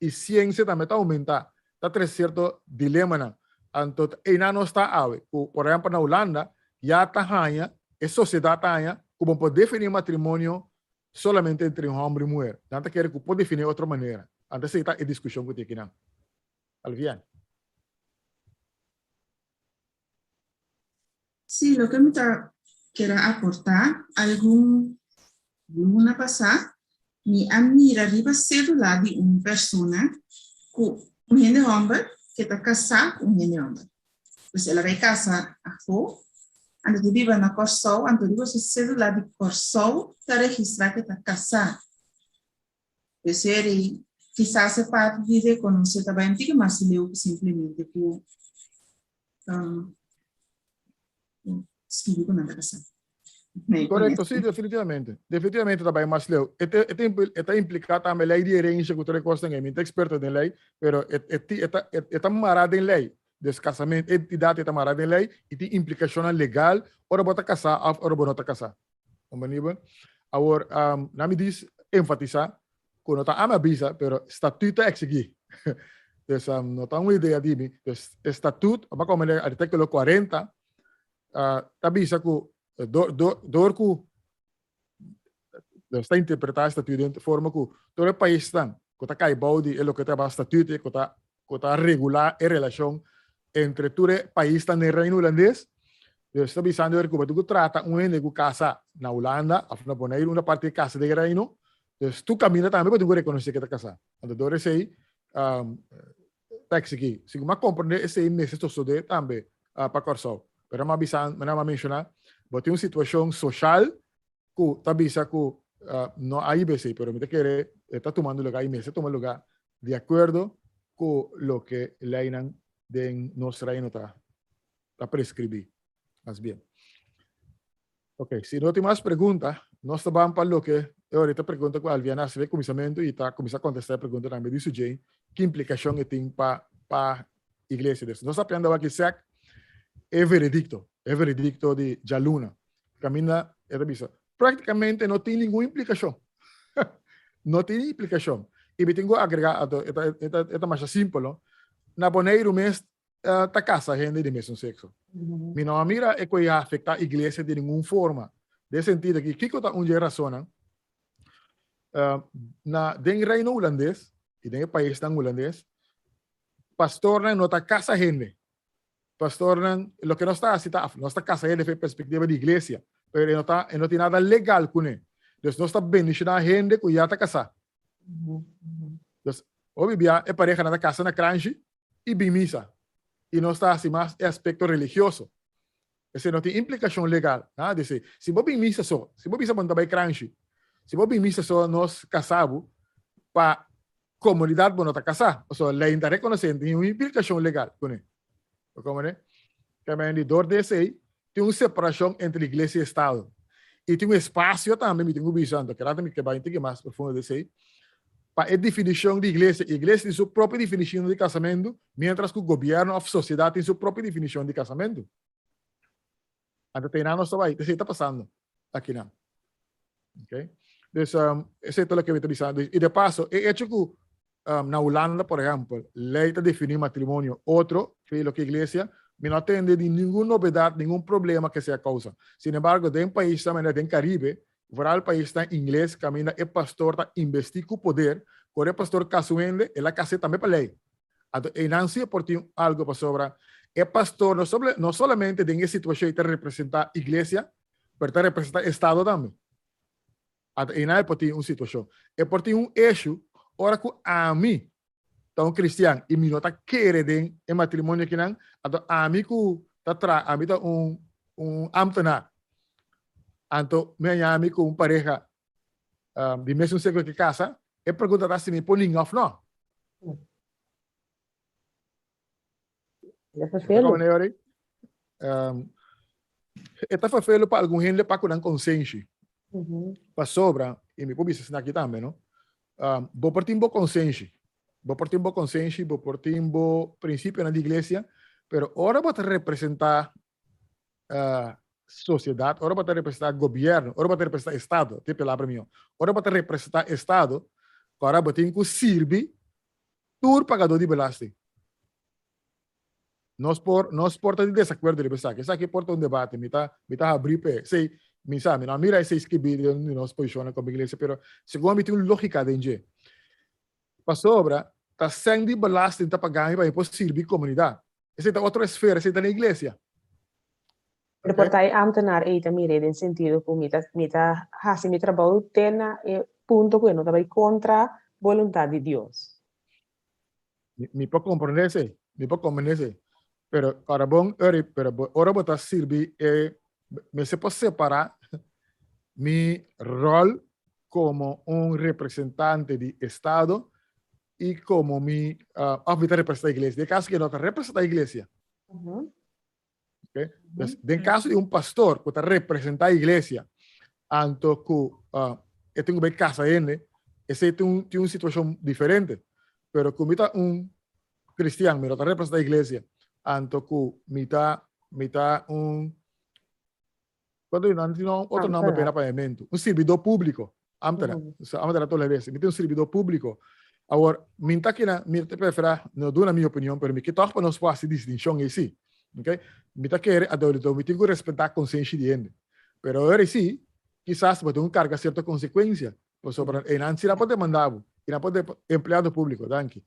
i siensia tambe ta oumentá, ta trese sierto dilemanan. Anto einan nos ta awe ku por ehèmpel na Hulanda ya ta haña, e sosiedat ta haña ku bo por definí matrimonio solamente entre un hòmber i muher. Nan ta kere ku por definí otro manera. Anto esei ta e diskushon ku tin akinan. Alvian. Sí, loke mi ta kere aportá, algun luna pasá mi a mira riba sédula di un persona ku un hende hòmber ke ta kasá ku un hende hòmber. Pues el a bai kasa afó, anto ta biba na Kòrsou, anto riba su sédula di Kòrsou ta registrá ke ta kasá. P'esei kisas e parti di rekonosé ta bai un tiki mas leu ku simplemente ku skibi ku nan ta kasá. Nee, Korekto, sí, definitivamente. Definitivamente ta bai mas leu. E te, e te, e ta impliká tambe lei di herensia ku tur e kosnan ei. Mi ta eksperto den lei, pero e, e, e ta, e, e ta mará den lei. Dus kasamentu, entidat e ta mará den lei i tin implikashonnan legal ora bo ta kasá òf ora bo no ta kasá. Komprendí? Awor, um, na mi dis enfatisá ku no ta ami a bisa, pero statuut ta eksigí. Dus um, no ta un idea di mi. Dus e statuut, aba komo den artíkulo 40, uh, ta bisa ku dor, dor, dor ku dus ta interpretá e statuut den forma ku tur e paisnan ku ta kai bou di e loke ta yama statuut ku ta ku ta regulá e relashon entre tur e paisnan den Reino Hulandes. Dus ta bisando ku bo tin ku trata un hende ku kasa na Hulanda òf na Boneiru, una parti e kasa den e Reino. Dus tur kaminda tambe bo tin ku rekonosé ku e ta kasá. Anto dor esei ta eksigí. Si ku mi a komprendé esei mester sosodé tambe pa Kòrsou. Pero mi a bisa, mi a menshoná, bo tin un situashon soshal ku ta bisa ku no a hiba esei, pero mi ta kere e ta tumando lugá i mester tuma lugá di akuerdo ku loke leinan den nos reino ta ta preskribí. Mas bien. Ok, si no tin mas pregunta, nos ta ban pa loke e ora ta pregunta ku Alviana hasi den kuminsamentu i ta kuminsá kontestá e pregunta tambe di Sujane, ki implikashon e tin pa pa iglesia. Dus nos ta aprende awor aki sèk e veredikto, e veredikto di djaluna. Kaminda e ta bisa, práktikamente no tin ningun implikashon. No tin implikashon. I mi tin ku agregá, anto e ta e ta e ta masha simpel, no? Na Boneiru mes ta kasa hende di mesun sekso. Mi no a mira e ku e a afektá iglesia di ningun forma. Den sentido aki, kiko ta un dje rasonnan? Na den Reino Hulandes i den e paisnan hulandes, pastornan no ta kasa hende. Pastornan, loke nos ta hasi ta, nos ta kasa hende for e perspektiva di iglesia, pero e no ta, e no tin nada legal kuné. Dus nos ta bendishoná hende ku ya ta kasá. Dus, hopi bia e parehanan ta kasa na kranshi i bin misa. I nos ta hasi mas e aspekto religioso. Esei no tin implikashon legal, nada di esei. Si bo bin misa so, si bo bisa bo no ta bai kranshi, si bo bin misa so nos kasá bo, pa komunidat bo no ta kasá. Pasobra lei no ta rekonosé, no tin un implikashon legal kuné. Bo komprendé? Kèmen di dor di esei tin un separashon entre iglesia i estado. I tin un espasio tambe, mi tin ku bisa, anto keda mi ke bai un tiki mas profundo di esei, pa e definishon di iglesia. Iglesia tin su propio definishon di kasamentu, miéntras ku gobièrnu òf sosiedat tin su propio definishon di kasamentu. Anto te einan nos ta bai, esei ta pasando akinan. Okay? Dus esei ta loke mi ta bisa. I de paso, e echo ku na Hulanda, por ehèmpel, lei ta definí matrimonio otro fe loke iglesia, mi no a tende di ningun nobedat, ningun problema ke sea kousa. Sin embargo, den paisnan manera den Karibe, vooral paisnan ingles kaminda e pastor ta inbestí ku poder, ora e pastor kasa un hende, el a kas'é tambe pa lei. Anto einan sí e por tin algu pasobra e pastor no no solamente den e situashon ei ta representá iglesia, pero ta representá estado tambe. Anto einan e por tin un situashon. E por tin un issue ora ku ami ta un kristian i mi no ta kere den e matrimonio akinan, anto ami ku ta traha, ami ta un un ambtenaar. Anto mi a ña mi ku un pareha di mesun sekso ke kasa, e pregunta ta si mi por ninga òf no. E ta ferfelu. E ta ferfelu pa algun hende pa ku nan konsenshi. Pasobra, i mi por bisa esaki tambe, no? Bo por tin bo konsenshi, bo por tin bo konsenshi, bo por tin bo prinsipionan di iglesia, pero ora bo ta representá sosiedat, ora bo ta representá gobièrnu, ora bo ta representá estado, tin e palabra mihó, ora bo ta representá estado, ora bo tin ku sirbi tur pagadó di belasting. Nos por, nos por ta di desakuerdo riba esaki. Esaki por ta un debate. Mi ta, mi ta habrí p'e. Esei, mi sa, mi no a mira esei skibí den nos posishonnan komo iglesia, pero segun mi tin un lógika den dje. Pasobra ta sèn di belasting ta pagá mi pa mi por sirbi komunidat. Esei ta otro esfera, esei ta na iglesia. Pero por ta e ambtenaar ei ta mir'é den sentido ku mi ta mi ta hasi mi trabou te na e punto ku e no ta bai kontra boluntat di Dios. Mi por komprendé esei, mi por komprendé esei. Pero ora bon, ori, pero bo, ora bo ta sirbi e, mester por separá mi ròl komo un representante di estado i komo mi, òf mi ta representá iglesia. Den e kaso ke no ta representá iglesia. Okay? Dus, den caso di un pastor ku ta representá iglesia, anto ku uh, e tin ku bai casa hende, esei tin un, tin un situashon diferente. Pero ku mi ta un cristian, mi no ta representá iglesia, anto ku mi ta, mi ta un Cuando no tin otro nombre pena papiamento. Un servidor público. Ambtenaar. Mm -hmm. Ambtenaar toda vez. Mi tin un servidor público. Awor, mi ta kina, mi ta prefera, no duna mi opinion, pero mi ke toch pa nos por haci distinción ei sí. Okay? Mi ta kere adulto, mi tin ku respetá konsenshi di hende. Pero awor ei sí, kisas bo tin ku karga sierto konsekuensia. Pasobra einan sí nan por demandá bo. I nan por de, empleado público, danki.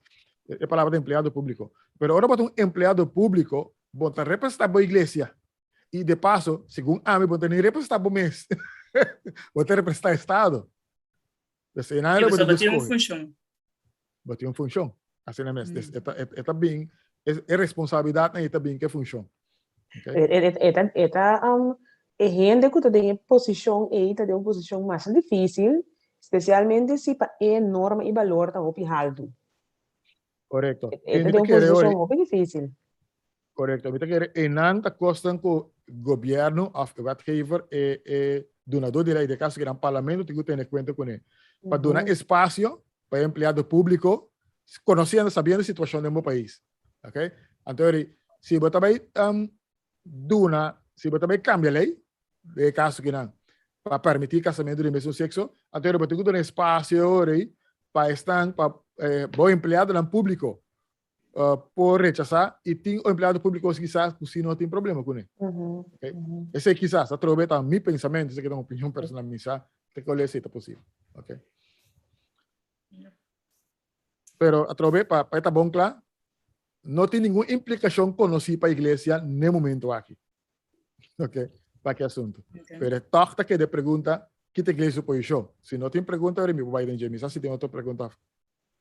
E palabra ta empleado público. Pero ora bo ta un empleado público, bo ta representá bo iglesia. I de paso, segun ami, bo ta ni representá bo mes. Bo ta representá Estado. Dus einan Sí, bo pasobra tin bo ku tin un skohe. funshon. Bo tin un funshon. Asina mes. Dus Mm. e ta, e, e ta bin, e, e responsabilidatnan ei ta bin ku e funshon. Okay? E, e, e ta, e ta, um, e hende ku ta den e posishon ei ta den un posishon masha difísil, spesialmente si pa e norma i balor ta hopi haltu. Korekto. E, e I ta mi den ta un kere posishon ori, hopi difísil. Korekto. Mi ta kere einan ta kosnan ku gobièrnu òf e wetgever, e e dunadó di lei, den kaso kinan parlamento tin ku tene kuenta kuné. Pa duna espasio pa e empleado públiko, konosiendo, sabiendo e situashon den bo pais. Oké? Anto eri, si bo ta bai duna, si bo ta bai kambia lei, den e kaso kinan, pa permití kasamentu di mesun sekso, anto eri bo tin ku duna espasio ori pa esnan, pa bo empleadonan públiko por rechasá i tin empleado públiko kisas ku si no tin problema kuné. Okay? Esei kisas, atrobe ta mi pensamentu, esei ta un opinion personal mi sa te kole esei ta posibel. Okay? Pero atrobe pa pa e ta bon kla, no tin ningun implikashon konosí pa iglesia n'e momento aki. Okay? Pa ki asuntu. Okay. Pero tòg ta keda e pregunta, ki ta iglesia su posishon? Si no tin pregunta, ora mi por bai den dje. Mi sa si tin otro pregunta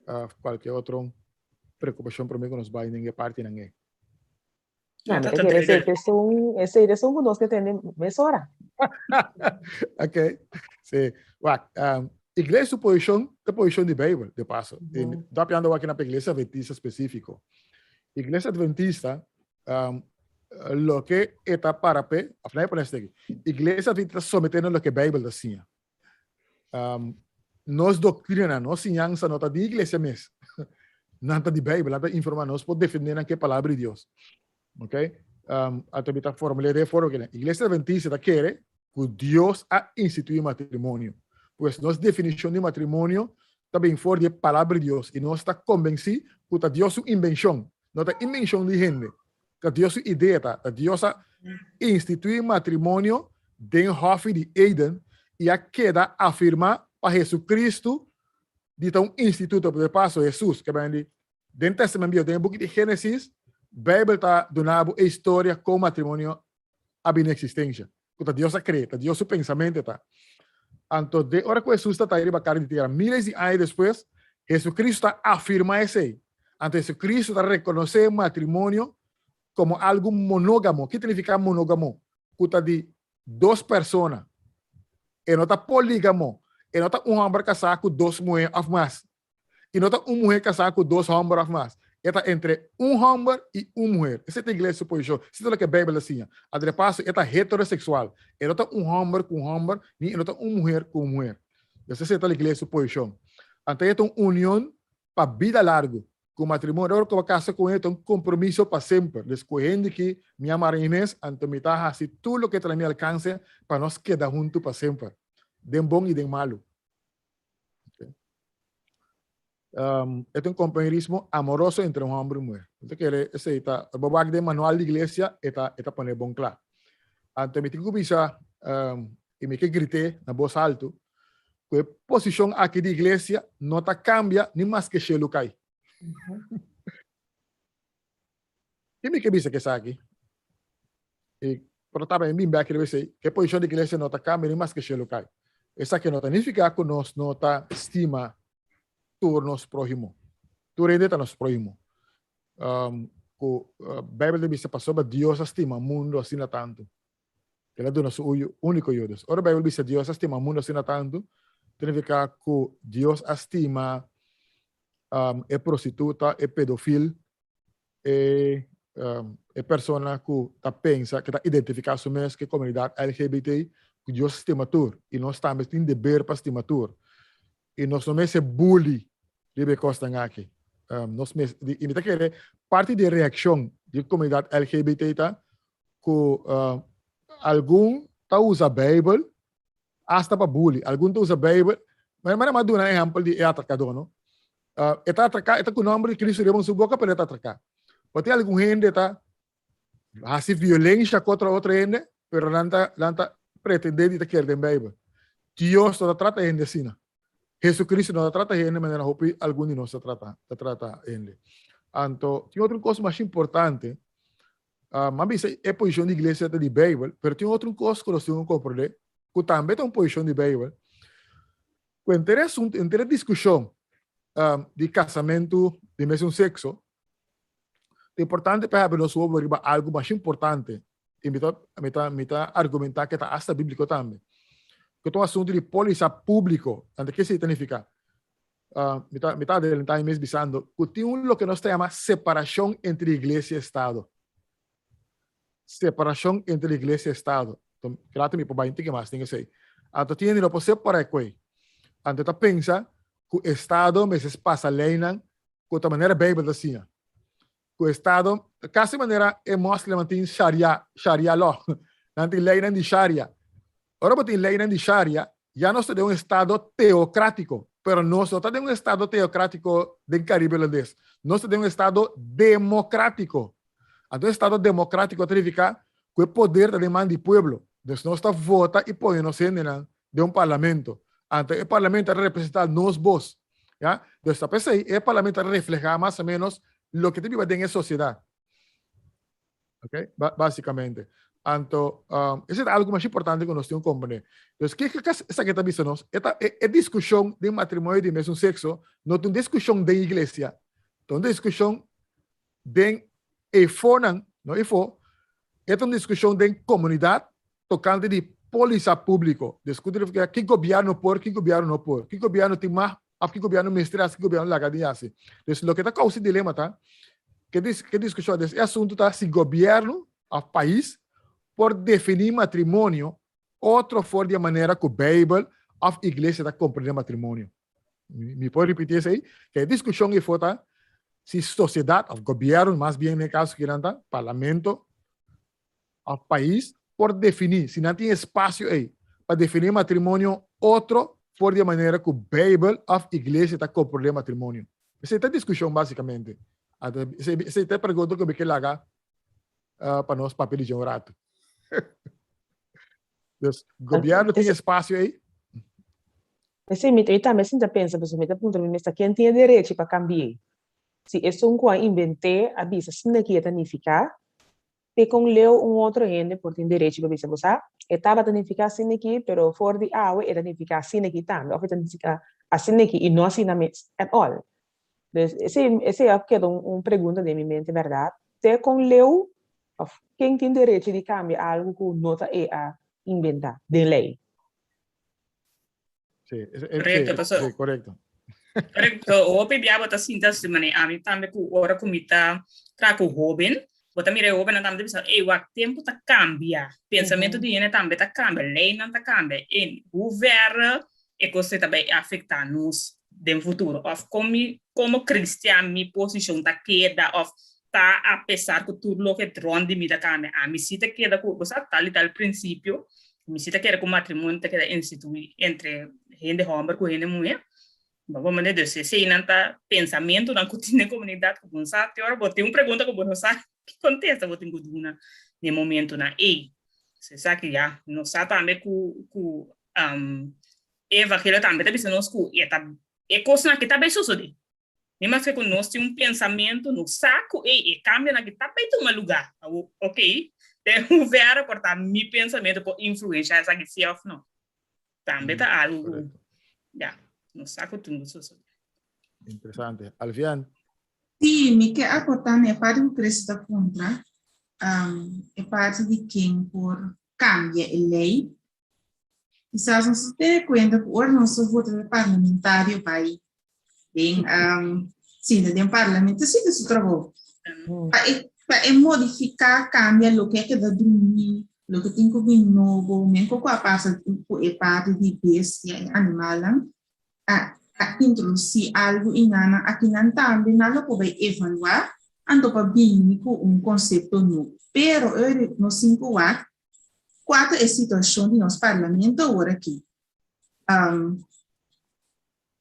of kualke otro preokupashon promé ku nos bai den e partinan ei. No, mi ta kere esei ta esun, esei ta esun ku nos ke tende mesora. Ok, si. Wak, um, iglesia su posishon ta posishon di Beibel, de paso. Mm -hmm. Ta papiando aki na pa iglesia adventista spesífiko. Iglesia adventista, um, loke e ta para p'e, of laat mi pone esaki, iglesia adventista ta someté na loke Beibel ta siña. Um, nos doctrina, nos siñansa no ta di iglesia mes. Nan ta di Bijbel, nan ta informa nos por defende nan ke palabra di Dios. Ok? Um, ato mi ta formulé de forma que Iglesia Adventista ta kere ku Dios a instituí matrimonio. Pues nos definishon di matrimonio ta bin for di e palabra di Dios i nos ta konvensí ku ta Dios su invenshon, no ta invenshon di hende. Ta Dios su idea ta, ta Dios a instituí matrimonio den Hòfi di Eden i a keda afirmá pa Hesucristo di ta un instituto. De paso, Hesus, ke bini di den Testament Bieu, den e buki di Génesis, Beibel ta duna bo e historia kon matrimonio a bini eksistensha, ku ta Dios a krea, ta Dios su pensamentu ta. Anto, den ora ku Hesus ta ta riba kara di tera, miles di aña despues, Hesucristo ta afirmá esei. Anto Hesucristo ta rekonosé matrimonio komo algu monógamo. Ki ta nifiká monógamo? Ku ta di dos persona. E no ta polígamo. E no ta un hòmber kasá ku dos muhé òf mas. I no ta un muhé kasá ku dos hòmber òf mas. E ta entre un hòmber i un muher. Esei ta iglesia su posishon. Esei ta loke Beibel ta siña. Adrepaso, e ta heteroseksual. E no ta un hòmber ku un hòmber, ni e no ta un muher ku un muher. Pues esei ta iglesia su posishon. Anto e ta un union pa bida largu. Ku matrimonio, ora ku bo kasa ku hende, ta un kompromiso pa semper. Des ku hende ki mi a mara mi mes, anto mi ta hasi tur loke ta na mi alkanse pa nos keda huntu pa semper, den bon i den malu. Um, e ta un compañerismo amoroso entre un homber y mujer. Mi ta kere esei ta, bo wak den manual di iglesia, e ta, e ta pone bon kla. Anto mi tin ku bisa, um, i mi ke grité na bos altu, ku e posishon aki di iglesia no ta kambia ni maske shelu kai. Ki mi ke bisa ku esaki? I por ta tabata bin bek riba esei, ku e posishon di iglesia no ta kambia ni maske shelu kai. Esaki no ta nifiká ku nos no ta stima tur nos próhimo. Tur hende ta nos próhimo. Um, ku uh, Bijbel ta bisa pasobra Dios a stima mundo asina tantu. El a duna su uyu, úniko yu. Dus, ora Bijbel bisa Dios a stima mundo asina tantu, ta nifiká ku Dios a stima um, e prostituta, e pedofil, e E persona ku ta pensa, ku ta identifiká su mes ku e komunidat LGBT, ku Dios stima tur i nos tambe tin deber pa stima tur. I nos no mester bully riba e kosnan aki. Nos mes, i mi ta kere parti di e reakshon di e komunidat LGBT ta ku algun ta usa Beibel asta pa bully. Algun ta usa Beibel, ma mi a duna ehèmpel di e atrakadó, no? E ta atraká, e ta ku nòmber di Cristo riba su boka, pero e ta atraká. Bo tin algun hende ta hasi violensha kontra otro hende, pero nan ta, nan ta pretendé di ta kere den Beibel. Dios no ta trata hende asina. Jesucristo no ta trata hende manera hopi algun di nos ta trata, ta trata hende. Anto, tin otro kos mas importante. M'a bisa e posishon di iglesia ta di Beibel, pero tin otro kos ku nos tin ku komprendé, ku tambe ta un posishon di Beibel, ku henter e asuntu, henter e diskushon di kasamentu di mesun sekso, ta importante pa habri nos wowo riba algu masha importante, i mi ta, mi ta, mi ta argumentá ku e ta asta bíbliko tambe, ku ta un asuntu di pólisa públiko. Anto ke esei ta nifiká? Mi ta, mi ta adelantá mi mes bisando ku tin un loke nos ta yama separashon entre iglesia i estado. Separashon entre iglesia i estado. Enton, krati mi por bai un tiki mas den esei. Anto tin hende no por separá e koe. Anto ta pensa ku estado mester pasa leinan ku ta manera Beibel ta siña. Ku estado, kasi manera e moslimnan tin sharia, sharia law. Nan tin leinan di sharia. Ora bo tin leinan di sharia, ya nos ta den un estado teocrático, pero nos no ta den un estado teocrático den Caribe Holandes. Nos ta den un estado democrático. Anto e estado democrático ta nifica cu e poder ta den man di pueblo. Dus nos ta vota y pone nos hendenan den un parlamento. Anto e parlamento ta representa nos bos. Ya? Dus ta p'esey e parlamento ta refleha mas o menos loke ta biba den e sociedad. Ok, basicamente. Anto, um, ese ta algo mas importante ku nos tin komprende. Dus kiko ka esaki ta bisa nos? E ta e, e diskushon den matrimonio di mesun sekso no ta un diskushon den iglesia. Ta un diskushon den efonan, no efo, e ta un diskushon den komunidat tokante di polisa públiko. Diskuti ki gobièrnu por, ki gobièrnu no por, ki gobièrnu tin mag Of ki gobierno mester hasi, ki gobierno laga di hasi. Dus loke ta causa e dilema ta, ke dis ke discusion des e asunto ta si gobierno of pais por defini matrimonio otro for di e manera cu Bijbel of iglesia ta comprende matrimonio. Mi mi por ripiti esey? Ke e discusion efo ta si sociedad of gobierno mas bien den e caso kinan ta, parlamento of pais por definí, si nan tin espasio ei, pa definí matrimonio otro for di e manera ku Beibel òf iglesia ta komprondé matrimonio? Esei ta e diskushon básikamente. Anto esei ta e pregunta ku mi ke laga pa nos papia di dje un ratu. Dus gobièrnu tin espasio ei? Esei mi tambe sinta pensa, pasobra mi ta puntra mi mes ta ken tin e derechi pa kambi'é? Si esun ku a invent'é a bisa asina ki e ta nifiká, Te kon leu un otro hende por tin derechi pa bisa bo sa, e tabata nifiká asina aki, pero for di awe e ta nifiká asina aki tambe, òf e ta nifiká asina aki i no asina mes at all. Dus esei esei a keda un un pregunta den mi mente bèrdat, te kon leu òf ken tin derechi di kambia algu ku no ta e a inventá den lei? Sí, Correcto, paso, sí, correcto. Correcto, hopi bia bo ta sinta así mane ami tambe ku ora ku mi ta traha ku hoben, bo ta mira e hobennan tambe ta bisa, ey wak tempu ta kambia, pensamentu di hende tambe ta kambia, leinan ta kambia, en hoeverre e kos ei ta bai afektá nos den futuro, òf kon mi komo kristian mi posishon ta keda òf ta apesar ku tur loke rònt di mi ta kambia, ami si ta keda ku bo sa tal i tal prinsipio Mi si ta kere ku matrimonio ta keda instituí entre hende hòmber ku hende muhé. Bo por manda dus eseinan ta pensamentunan ku tin den komunidat ku bo no sa te ora bo tin un pregunta ku bo no sa ki kontesta bo tin ku duna den momentunan ei. So esaki ya nos sa tambe ku ku e evangelio tambe ta bisa nos ku e ta e kosnan aki ta bai sosodé. Mi maske ku nos tin un pensamentu, nos sa ku ei e kambionan aki ta bai tuma lugá. Awo, ok, den hoeverre por ta mi pensamentu por influensha esaki si òf no. Tambe ta algu ku, ya, nos sa ku tin ku sosodé. Interesante. Alfian? Sí, mi ke aportá na e parti ku Chris ta puntra, e parti di ken por kambia e lei. Kisas nos ta tene kuenta ku ora nos ta vota pa parlamentario bai den sinta den parlamento sinta su trabou. Pa e. Pa e modifiká, kambia loke a keda drumí, loke tin ku bin nobo, men ku a pasa ku e parti di bestia i animalnan, a a introdusí algu i nan akinan tambe nan lo por bai evaluá anto pa bini ku un konsepto nobo. Pero ora nos tin ku wak kua ta e situashon di nos parlamento awor aki.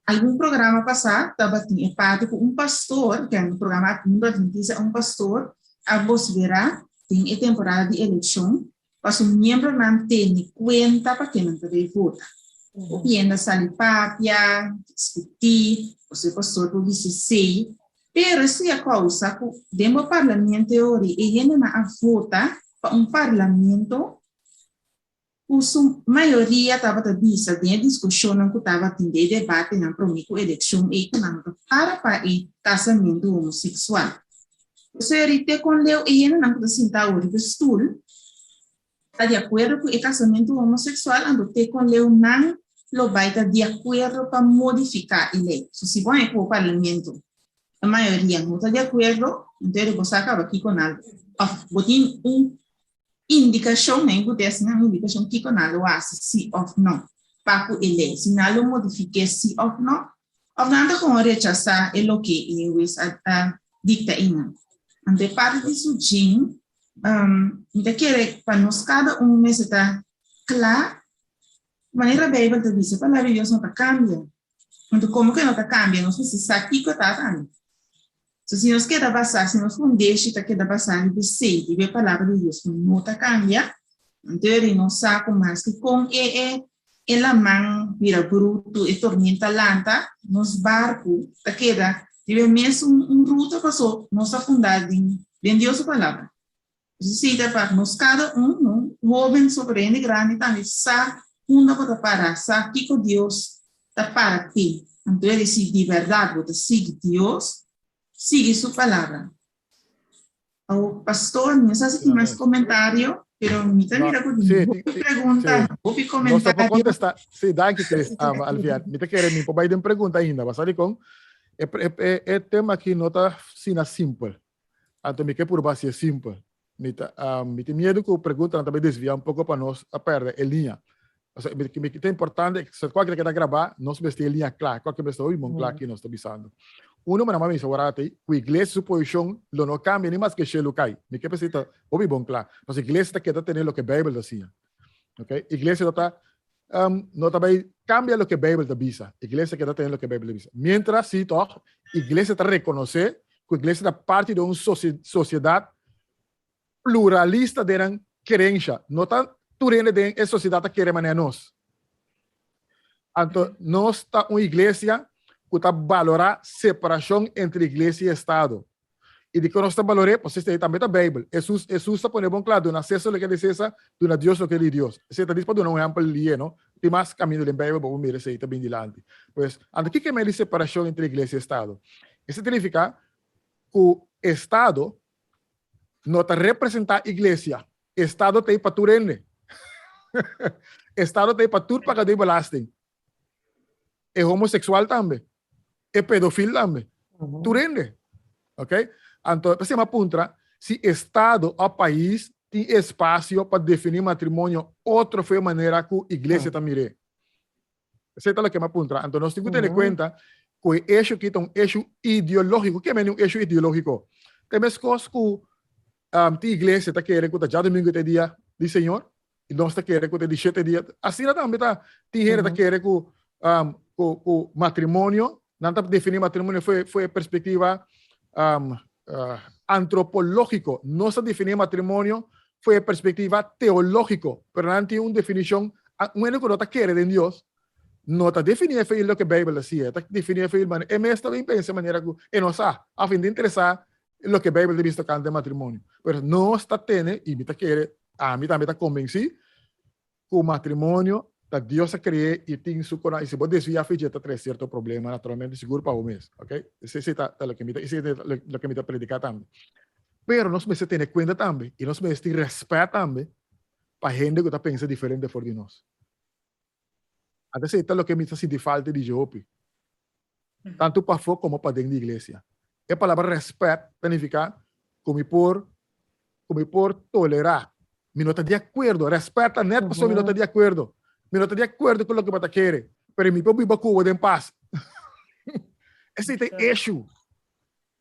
Algun programa pasá tabatin e parti ku un pastor, ke un programa Mundo Adventista, un pastor a vosiferá den e temporada di elekshon pa su miembronan tene kuenta pa ken nan ta bay vota. Hopi hende a sali papia, diskutí, pasobra e pastor por bisa esei, pero esei a kousa ku den bo parlamento e ora ei e hendenan a vota pa un parlamento ku su mayoria tabata bisa den e diskushonnan ku tabatin den e debatenan promé ku elekshon ei ku nan no ta para pa e kasamentu homoseksual. Pasobra ri te kon leu e hendenan ku ta sinta awor riba e stul ta di akuerdo ku e kasamentu homoseksual, anto te kon leu nan lo bai ta di akuerdo pa modifiká e lei. So si bo haña ku bo parlamento e mayoria no ta di akuerdo, anto ri bo sa kaba kiko nan òf bo tin un Indikashon, men ku ta esnan indikashon kiko nan lo hasi si òf no pa ku e lei, si nan lo modifik'é si òf no, òf nan ta komo rechasá e loke e hues a dikta einan. Anto e parti di su djin, mi ta kere pa nos kada un mester ta kla, manera Beibel ta bisa, e palabra di Dios no ta kambia. Anto komo ku e no ta kambia, nos mester sa kiko ta tambe. So si nos keda basá, si nos fundeshi ta keda basá riba esei, riba e Palabra di Dios ku no ta kambia, anto e nos sa ku maske kon e e e laman bira brutu, e tormenta lanta, nos barku ta keda riba e mesun un ruta paso nos ta fundá den den Dios su Palabra. Esei ta pa nos kada un, no hoben sobre hende grandi tambe, sa unda bo ta para, sa kiko Dios ta para p'e. Anto e di, si di bèrdat bo ta sigui Dios, sigui su palabra. Awor, pastor, mi no sa si tin mas komentario, pero mi ta mira ku tin hopi pregunta, hopi komentario. Nos ta por komentario. kontestá. Sí, danki Chris, Alvian. Mi ta kere mi por bai den pregunta ainda. Bo sa dikon? E tema aki no ta asina simpel. Anto mi ke purba hasié simpel. Mi ta, mi tin miedu ku preguntanan ta bai desviá un poko pa nos a pèrdè e liña. Pasobra mi mi ta importante, si kualke ta keda grabá, nos mester e liña kla, kualke mester obi bon kla ki nos ta bisando. Uno mi a bisa awor atei, ku iglesia su posishon lo no kambia ni maske shelu kai. Mi ke p'esei ta hopi bon kla. Pasobra iglesia ta keda tene loke Beibel ta siña. Ok, iglesia no ta no ta bai kambia loke Beibel ta bisa. Iglesia keda tene loke Beibel ta bisa. Mientras si tòg, iglesia ta rekonosé ku iglesia ta parti di un sosiedat pluralista den nan kerensha. No ta tur hende den e sosiedat ta kere manera nos. Anto nos ta un iglesia ku ta balorá separashon entre iglesia i estado. I dikon nos ta balor'é? Pasobra esei tambe ta Beibel. Hesus, Hesus ta pone bon kla, Duna Sésar loke di Sésar, duna Dios loke di Dios. Esei ta dis pa duna un ehèmpel lié, no? Tin mas kaminda den Beibel pa bo mira esei ta bin dilanti. Pues, anto kiko e mei di separashon entre iglesia i Estado? Esei ta nifiká ku Estado no ta representá iglesia. Estado ta ei pa tur hende. Estado ta ei pa tur pagadó di belasting. E homoseksual tambe. E pedofil tambe. Tur hende. Ok? Anto, p'esei mi a puntra si estado o pais tin espacio pa defini matrimonio otro fu e manera cu iglesia ta mir'é. Esei ta loke mi a puntra. Anto nos tin cu tene cuenta cu e issue aki ta un issue ideologico. Ke mende un issue ideologico? Ta e mescos cu tin iglesia ta kere cu ta djadomingo ta e dia di Señor i nos ta kere ku ta di shete dia. Asina tambe ta tin hende ta kere ku ku ku matrimonio, nan ta definí matrimonio for for e perspektiva antropológiko. Nos ta definí matrimonio for e perspektiva teológiko, pero nan tin un definishon, un hende ku no ta kere den Dios no ta definí e fe loke Beibel ta siña, e ta definí e fe manera e mes ta bin pensa manera ku e no sa òf e no ta interesá loke Beibel ta bisa tokante matrimonio. Pero nos ta tene, i mi ta kere, ami tambe ta konbensí, ku matrimonio ta Dios a kre'é i tin su kona, i si bo desviá fi dje ta trae sierto problema, naturalmente, sigur pa bo mes, ok? Esei ta loke mi ta, esei ta loke mi ta prediká tambe. Pero nos mester tene kuenta tambe, i nos mester tin rèspèt tambe pa hende ku ta pensa diferente for di nos. Anto esei ta loke mi ta sinti falta di dje hopi, tantu pafó komo paden di iglesia. E palabra rèspèt ta nifiká ku mi por. ku mi por tolerá. Mi no ta di akuerdo. Rèspèt ta nèt pasobra mi no ta di akuerdo. Mi no ta di akuerdo ku loke bo ta kere, pero mi por biba ku bo den pas. Esei ta e issue.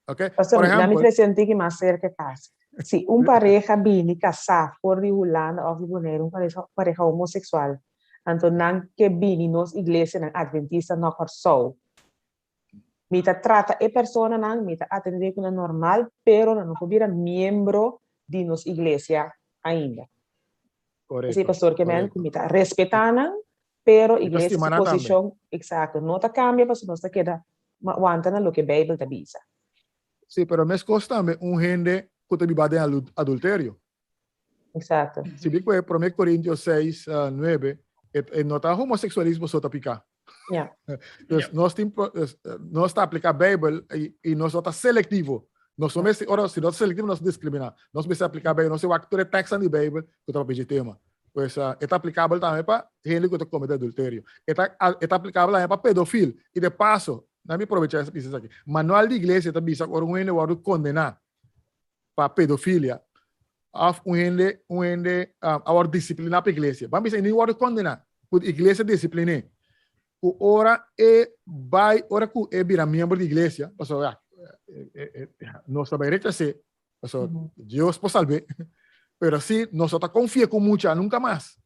Ok? Pastor, Por laat mi ehèmpel. trese un tiki mas serka kas. Si un pareha bini kasá for di Hulanda òf di Boneiru, un pareha, pareha homoseksual, anto nan ke bini nos iglesianan adventista na Kòrsou, Mi ta trata e personanan, mi ta atendé ku nan normal, pero nan no por bira miembro di nos iglesia ainda. Korekto, Esei pastor ke men korekto. ku mi ta respetá nan, pero Mi ta iglesia stima su nan tambe. posishon, eksakto, no ta kambia pasobra nos ta keda wanta na loke Beibel ta bisa. Sí, pero meskos tambe un hende ku ta biba den adulterio. Exacto. Si bi kue Prome Corintios 6, 9, e no ta homosexualismo so ta pica. Ja. Dus nos tin dus, nos ta aplica Bijbel y nos no ta selectivo. Nos no mester, ora si nos ta selectivo nos discrimina. Nos mester aplica Bijbel, nos wak tur e tekstnan di Bijbel ku ta papia dje tema. Pues e ta aplicabel tambe pa hende ku ta comete adulterio. E ta e ta aplicabel tambe pa pedofil. Y de paso, na mi probecha bisa esaki. Manual di iglesia ta bisa ku ora un hende wordo condena pa pedofilia of un hende un hende a wòrdu disipliná pa iglesia. Ban bisa e ni wòrdu kondená, ku iglesia disiplin'é. Ku ora e bai, ora ku e bira miembro di iglesia, pasobra ya, nos ta bai rechas'é, pasobra Dios por salb'é, pero si nos no ta konfia ku mucha nunka mas.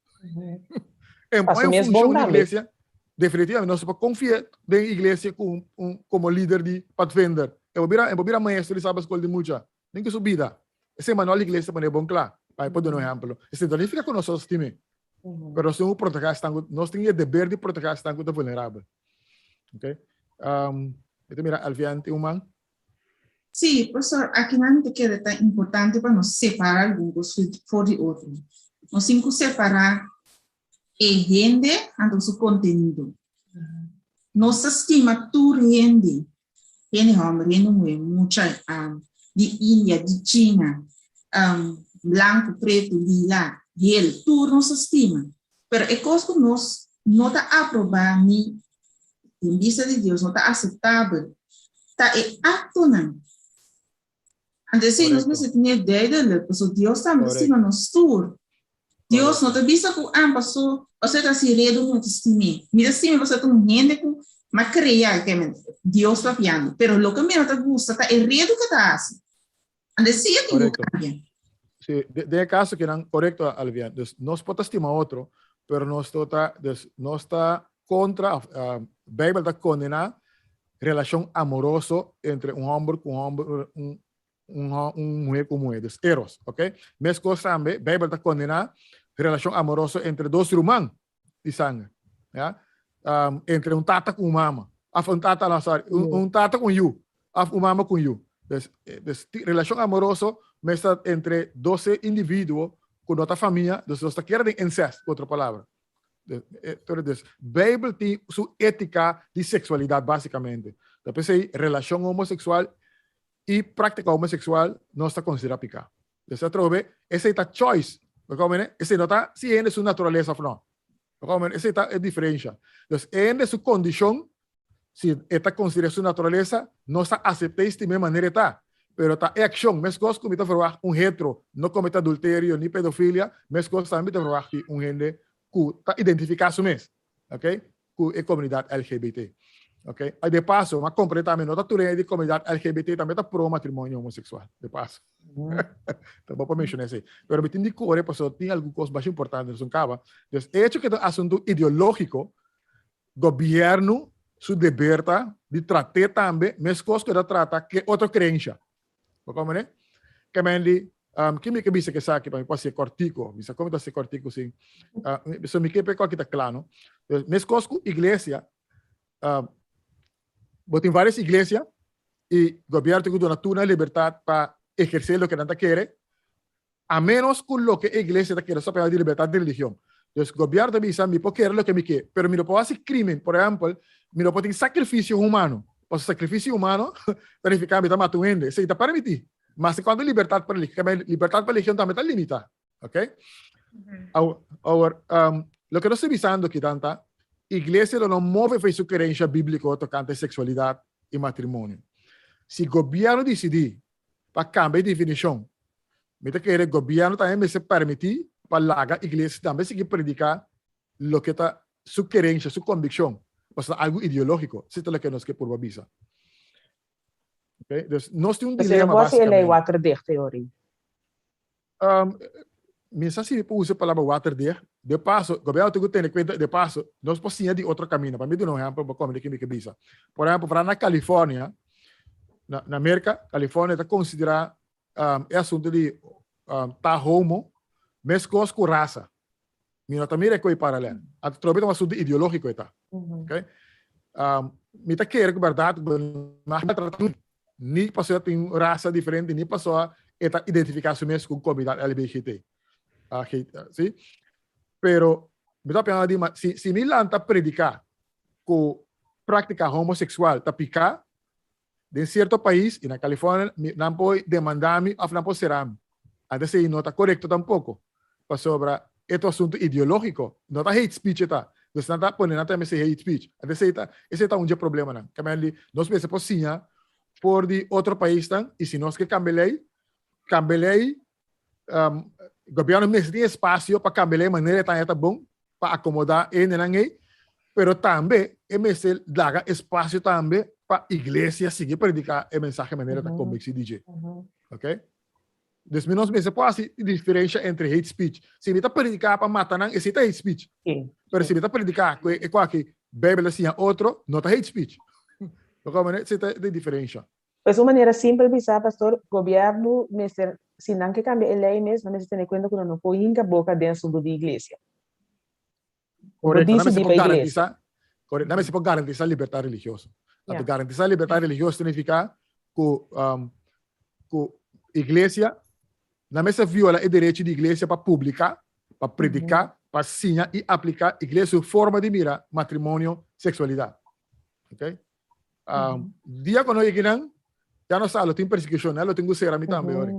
En Pa su mes funshon bon di tambe. iglesia, definitivamente nos no por konfia den iglesia ku un un komo lider di padvinder. E por bira e por bira maestro di Sabbat School di mucha. Den ku su bida. Esei manual di iglesia pone bon kla. Pa e por duna un ehempel. Esei no nifica ku nos a stim'é. Pero nos tin ku protegá esnan ku nos tin e deber di protegá esnan ku ta vulnerabel. Okay. Um, mi ta mira Alvian tin un man. Sí, pastor, akinan ta kere ta importante pa nos separá algun kos for di otro. Nos tin ku separá e hende anto su kontenido. Nos ta stima tur hende, hende hòmber, hende muhé, mucha di India, di China, blanku, pretu, lila, hel, tur nos ta stima. Pero e kos ku nos no ta aprobá ni den bista di Dios no ta aseptabel ta e aktonan. Anto esei nos mester tene duidelijk, pasobra Dios tambe ta stima nos tur. Dios no ta bisa ku ah paso pasobra e ta hasi redu mi no ta stim'é. Mi ta stim'é pasobra e ta un hende ku mi a krea, Dios papiando. Pero loke mi no ta gusta ta e redu ku e ta hasi. Anto esei a tin ku kambia. Sí, den e kaso kinan, korekto Alvian. Dus nos por ta stima otro, pero nos no ta, dus nos ta kontra, of Beibel ta kondená relashon amoroso entre un hòmber ku un hòmber, un un muhé ku un muhé, dus eros, ok? Meskos tambe Beibel ta kondená relashon amoroso entre dos ruman di sanger, ya? Entre un tata ku un mama, of un tata, no, sorry, un tata ku un yu, of un mama ku un yu. Dus, dus relashon amoroso mester ta entre dos individuo ku no ta famia, dus nos ta kere den incest, ku otro palabra. Dus, Beibel tin su étika di seksualidat básikamente. Ta p'esei relashon homoseksual i práktika homoseksual nos ta konsiderá piká. Dus atrobe, esei ta choice. Bo komprende? Esei no ta si hende su naturalesa of no. Bo komprende? Esei ta e diferensha. Dus e hende su kondishon, si e ta konsiderá su naturalesa, nos ta asept'é i stim'é manera e ta. Pero ta e akshon, meskos ku mi ta verwagt un hetero no komete adulterio ni pedofilia, meskos tambe mi ta verwagt di un hende ku ta identifiká su mes, ok, ku e komunidat LGBT. Ok, i de paso, m'a komprendé tambe no ta tur hende di komunidat LGBT tambe ta pro matrimonio homoseksual, de paso. Ta bo pa menshoná esei. Pero mi tin di kore pasobra tin algun kos masha importante nos un kaba. Dus e hecho ku ta un asuntu ideológiko, gobièrnu su deber ta di trat'é tambe meskos ku e ta trata ke otro krensha. Bo komprendé? Ke men di, ki mi ke bisa ku esaki pa mi por hasié kòrtiku? Mi sa kon mi ta hasié kòrtiku sin. So mi ke pa e kòki ta kla, no? Meskos ku iglesia, bo tin vários iglesia i gobièrnu tin ku duna tur nan libertat pa ehersé loke nan ta kere, A menos ku loke e iglesia ta kere so di libertad di religion. Dus gobierno ta bisa mi por kere loke mi ke, pero mi no por hasi crimen. Por ehempel, mi no por tin sacrificio humano. Pasobra sacrificio humano ta nifica mi ta mata un hende. Esei ta permiti. Mas en cuanto libertad pa religion, libertad pa religion tambe ta limita. Ok? Awor, loke nos ta bisando aki dan ta, iglesia lo no move for su creencia biblico tocante sexualidad y matrimonio. Si gobierno dicidi pa cambia e definicion. Mi ta kere gobièrnu tambe mester permití pa laga iglesia tambe sigui prediká loke ta su kerensha, su konvikshon, pasobra ta algu ideológiko, si ta loke nos ke purba bisa. Okay? Dus nos tin un dilema básikamente. Pero no por hasi e lei waterdicht teorie. Mi sa si mi por usa e palabra waterdicht. De paso, gobièrnu tin ku tene kuenta, de paso, nos por siña di otro kaminda. Pa mi duna un ehèmpel pa komprende ke mi ke bisa. Por ehèmpel, for na California, na Merka, California ta konsiderá e asuntu di ta homo meskos ku rasa. Mi no ta mira e koi paralel. Anto trobe ta un asuntu ideológiko e ta. Okay? Mi ta kere ku bèrdat ku ni pasobra tin un rasa diferente, ni pasobra e ta identifiká su mes ku un komunidat LBGT. Si? Pero mi ta pensa di si, si mi lanta prediká ku práktika homoseksual ta piká, Den sierto pais, i na California, mi, nan por demandá mi òf nan por será mi. Anto esei no ta korekto tampoko, pasobra e ta un asuntu ideológiko, no ta hate speech e ta. Dus nan ta pone nan tambe esei hate speech. Anto esei ta, esei ta un dje problemanan. Kaminda di nos mester por siña for di otro paisnan i si nos ke kambia lei, kambia lei, gobièrnu mester tin espasio pa kambia lei manera e ta haña ta bon pa akomodá e hendenan ei, pero tambe e mester laga espasio tambe pa iglesia sigui prediká e mensahe manera ta konbensí di dje. Ok? Dus mi nos mester por hasi diferensha entre hate speech. Si mi ta prediká pa mata nan, esei ta hate speech. Pero si mi ta prediká ku e kuaki Beibel ta siña otro, no ta hate speech. Bo komprende? Esei ta e diferensha. Pues un manera simpel bisa, pastor, gobierno mester, si nan ke cambia e ley mes, nan mester tene cuenta cu nan no por hinca boca den asunto di iglesia. Correcto, nan mester por garantisa, correcto, nan mester por garantisa libertad religioso. Anto garantisa libertad religioso significa cu, um, cu iglesia, nan mester viola e derecho di iglesia pa publica, pa predica, pa siña y aplica iglesia su forma di mira matrimonio, sexualidad. Okay? Um, dia ku no yega nan, ya no sa, lo tin persekushon, lo tin ku sera mi tambe, ori.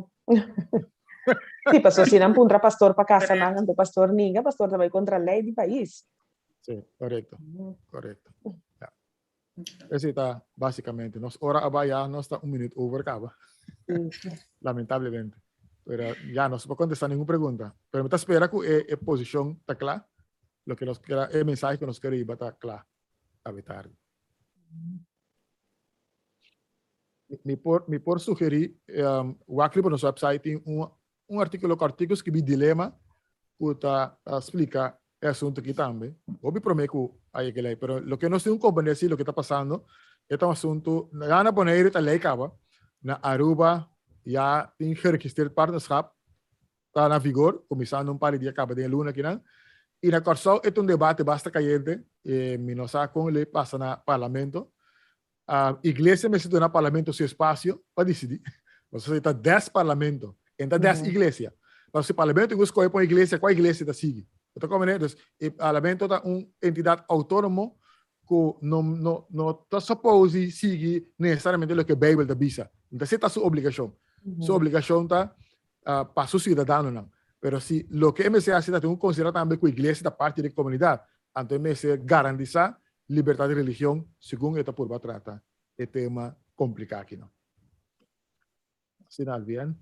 Sí, pastor, si nan puntra pastor pa casa nan, anto pastor ninga, pastor ta bai kontra lei di pais. Sí, korekto, korekto. Ja. Ese ta básicamente. Nos ora a bai ya, nos ta un minuut over kaba. Lamentablemente. Pero ya no se puede contestar ninguna pregunta. Pero me ta espera ku e, e posishon ta kla. Lo que nos quiera, e mensaje que nos quiere iba ta kla. Awe tardi. Mi por, mi por sugerí, um, wak riba nos website tin un, un artíkulo kòrtiku skibí Dilema ku ta uh, splika e asuntu aki tambe. Hopi promé ku a yega lei, pero loke nos tin un komprendé si loke ta pasando, e ta un asuntu, ya na Boneiru ta lei kaba, na Aruba ya tin geregistreerd partnerschap, ta na vigor, kuminsando un par di dia kaba den e luna akinan. I na Kòrsou e ta un debate basta kayente, e mi no sa kon lo pasa na parlamento. Iglesia mester duna parlamento su espasio pa disidí. Pasobra e ta des parlamento, e no ta des iglesia. Pasobra si parlamento tin ku skohe pa un iglesia, kua iglesia ta sigui? Bo ta komprende? Dus e parlamento ta un entidat outónomo ku no no no ta suppose di sigui nesesariamente loke Beibel ta bisa. No ta si ta su obligashon. Su obligashon ta pa su siudadanonan. Pero si loke e mester hasi ta tin ku konsiderá tambe ku iglesia ta parti di e komunidat, anto e mester garantisá libertat di religion segun e ta purba trata e tema kompliká aki no. Asina Alvien.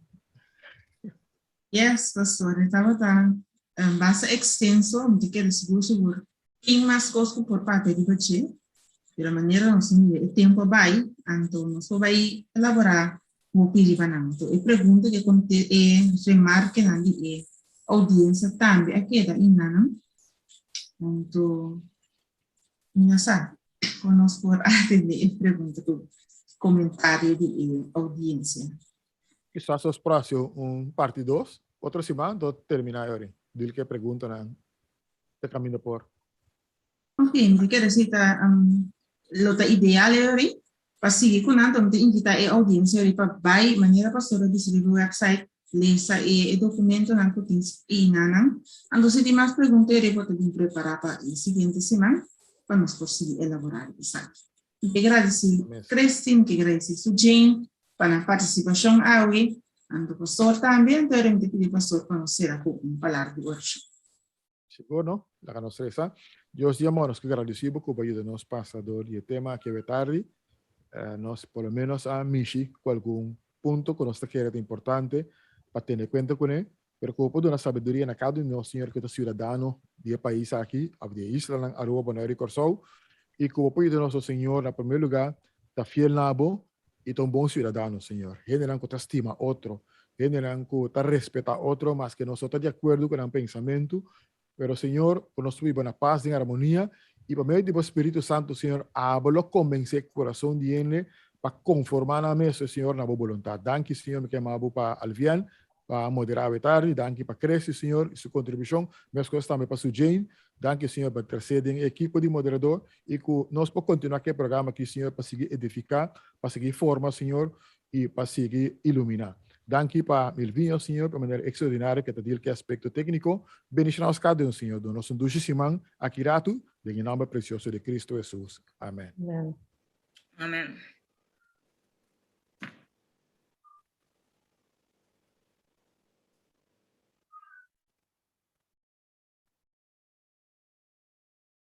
Yes, pastor, e tabata basta extenso, mi ta kere sigur sigur tin mas kos ku por papia riba dje, pero manera nos a mira e tempu a bai, anto nos por bai elaborá hopi riba nan. Anto e pregunta ku e konte e remarkenan di e oudiensia tambe a keda innanan, anto mi no sa kon nos por atendé e pregunta ku komentario di e oudiensia. Kisas nos por hasi un parti dos otro siman, anto terminá e ori. Dil ku e preguntanan te kaminda por. Ok, mi ta kere si ta lo ta ideal e ori pa sigui ku nan, mi ta invitá e oudiensia ori pa bai manera pastor a bisa riba website lesa e dokumentonan ku tin einanan. Anto si tin mas pregunta ori bo ta bin prepará pa e siguiente siman pa nos por sigui elaborá riba esaki. Mi ke gradisí Christine, mi ke gradisí su Jane pa nan partisipashon awe, anto pastor tambe, anto ori mi ta pidi pastor pa nos sera ku un palabra di orashon. Sigur no, laga nos resa. Dios di amor, nos ke gradisí bo ku bo a yuda nos pasa dor di e tema aki awe tardi. Nos por lo menos a mishi ku algun punto ku nos ta kere ta importante. pa tene kuenta kuné, pero ku bo por duna sabiduria na kada un di nos, Señor, ku ta siudadano di e pais aki, òf di e islanan Aruba, Bonaire i Kòrsou, i ku bo por yuda nos, o Señor, na promé lugá, ta fiel na bo i ta un bon siudadano, Señor. Hendenan ku ta stima otro, hendenan ku ta respetá otro maske nos no ta di akuerdo ku nan pensamentu, pero Señor, ku nos por biba na pas, den armonia, i pa medio di bo Spiritu Santu, Señor, abo lo kombensé kurason di hende pa konformá nan mes, o Señor, na bo boluntat. Danki, Señor, mi ke yama bo pa Alvian, pa moderá awe tardi. Danki pa Cressy, Señor, i su kontribushon. Meskos tambe pa Su Jane. Danki, Señor, pa trasé den e ekipo di moderador i ku nos por kontinuá ku e programa aki, Señor, pa sigui edifiká, pa sigui forma, Señor, i pa sigui iluminá. Danki pa Milvinho, Señor, pa e manera ekstraordinario ku e ta deal ku e aspekto tékniko. Bendishoná nos kada un, Señor. Duna nos un dushi siman aki ratu, den e nòmber presioso di Kristu Hesus. Amèn. Amèn. Amèn.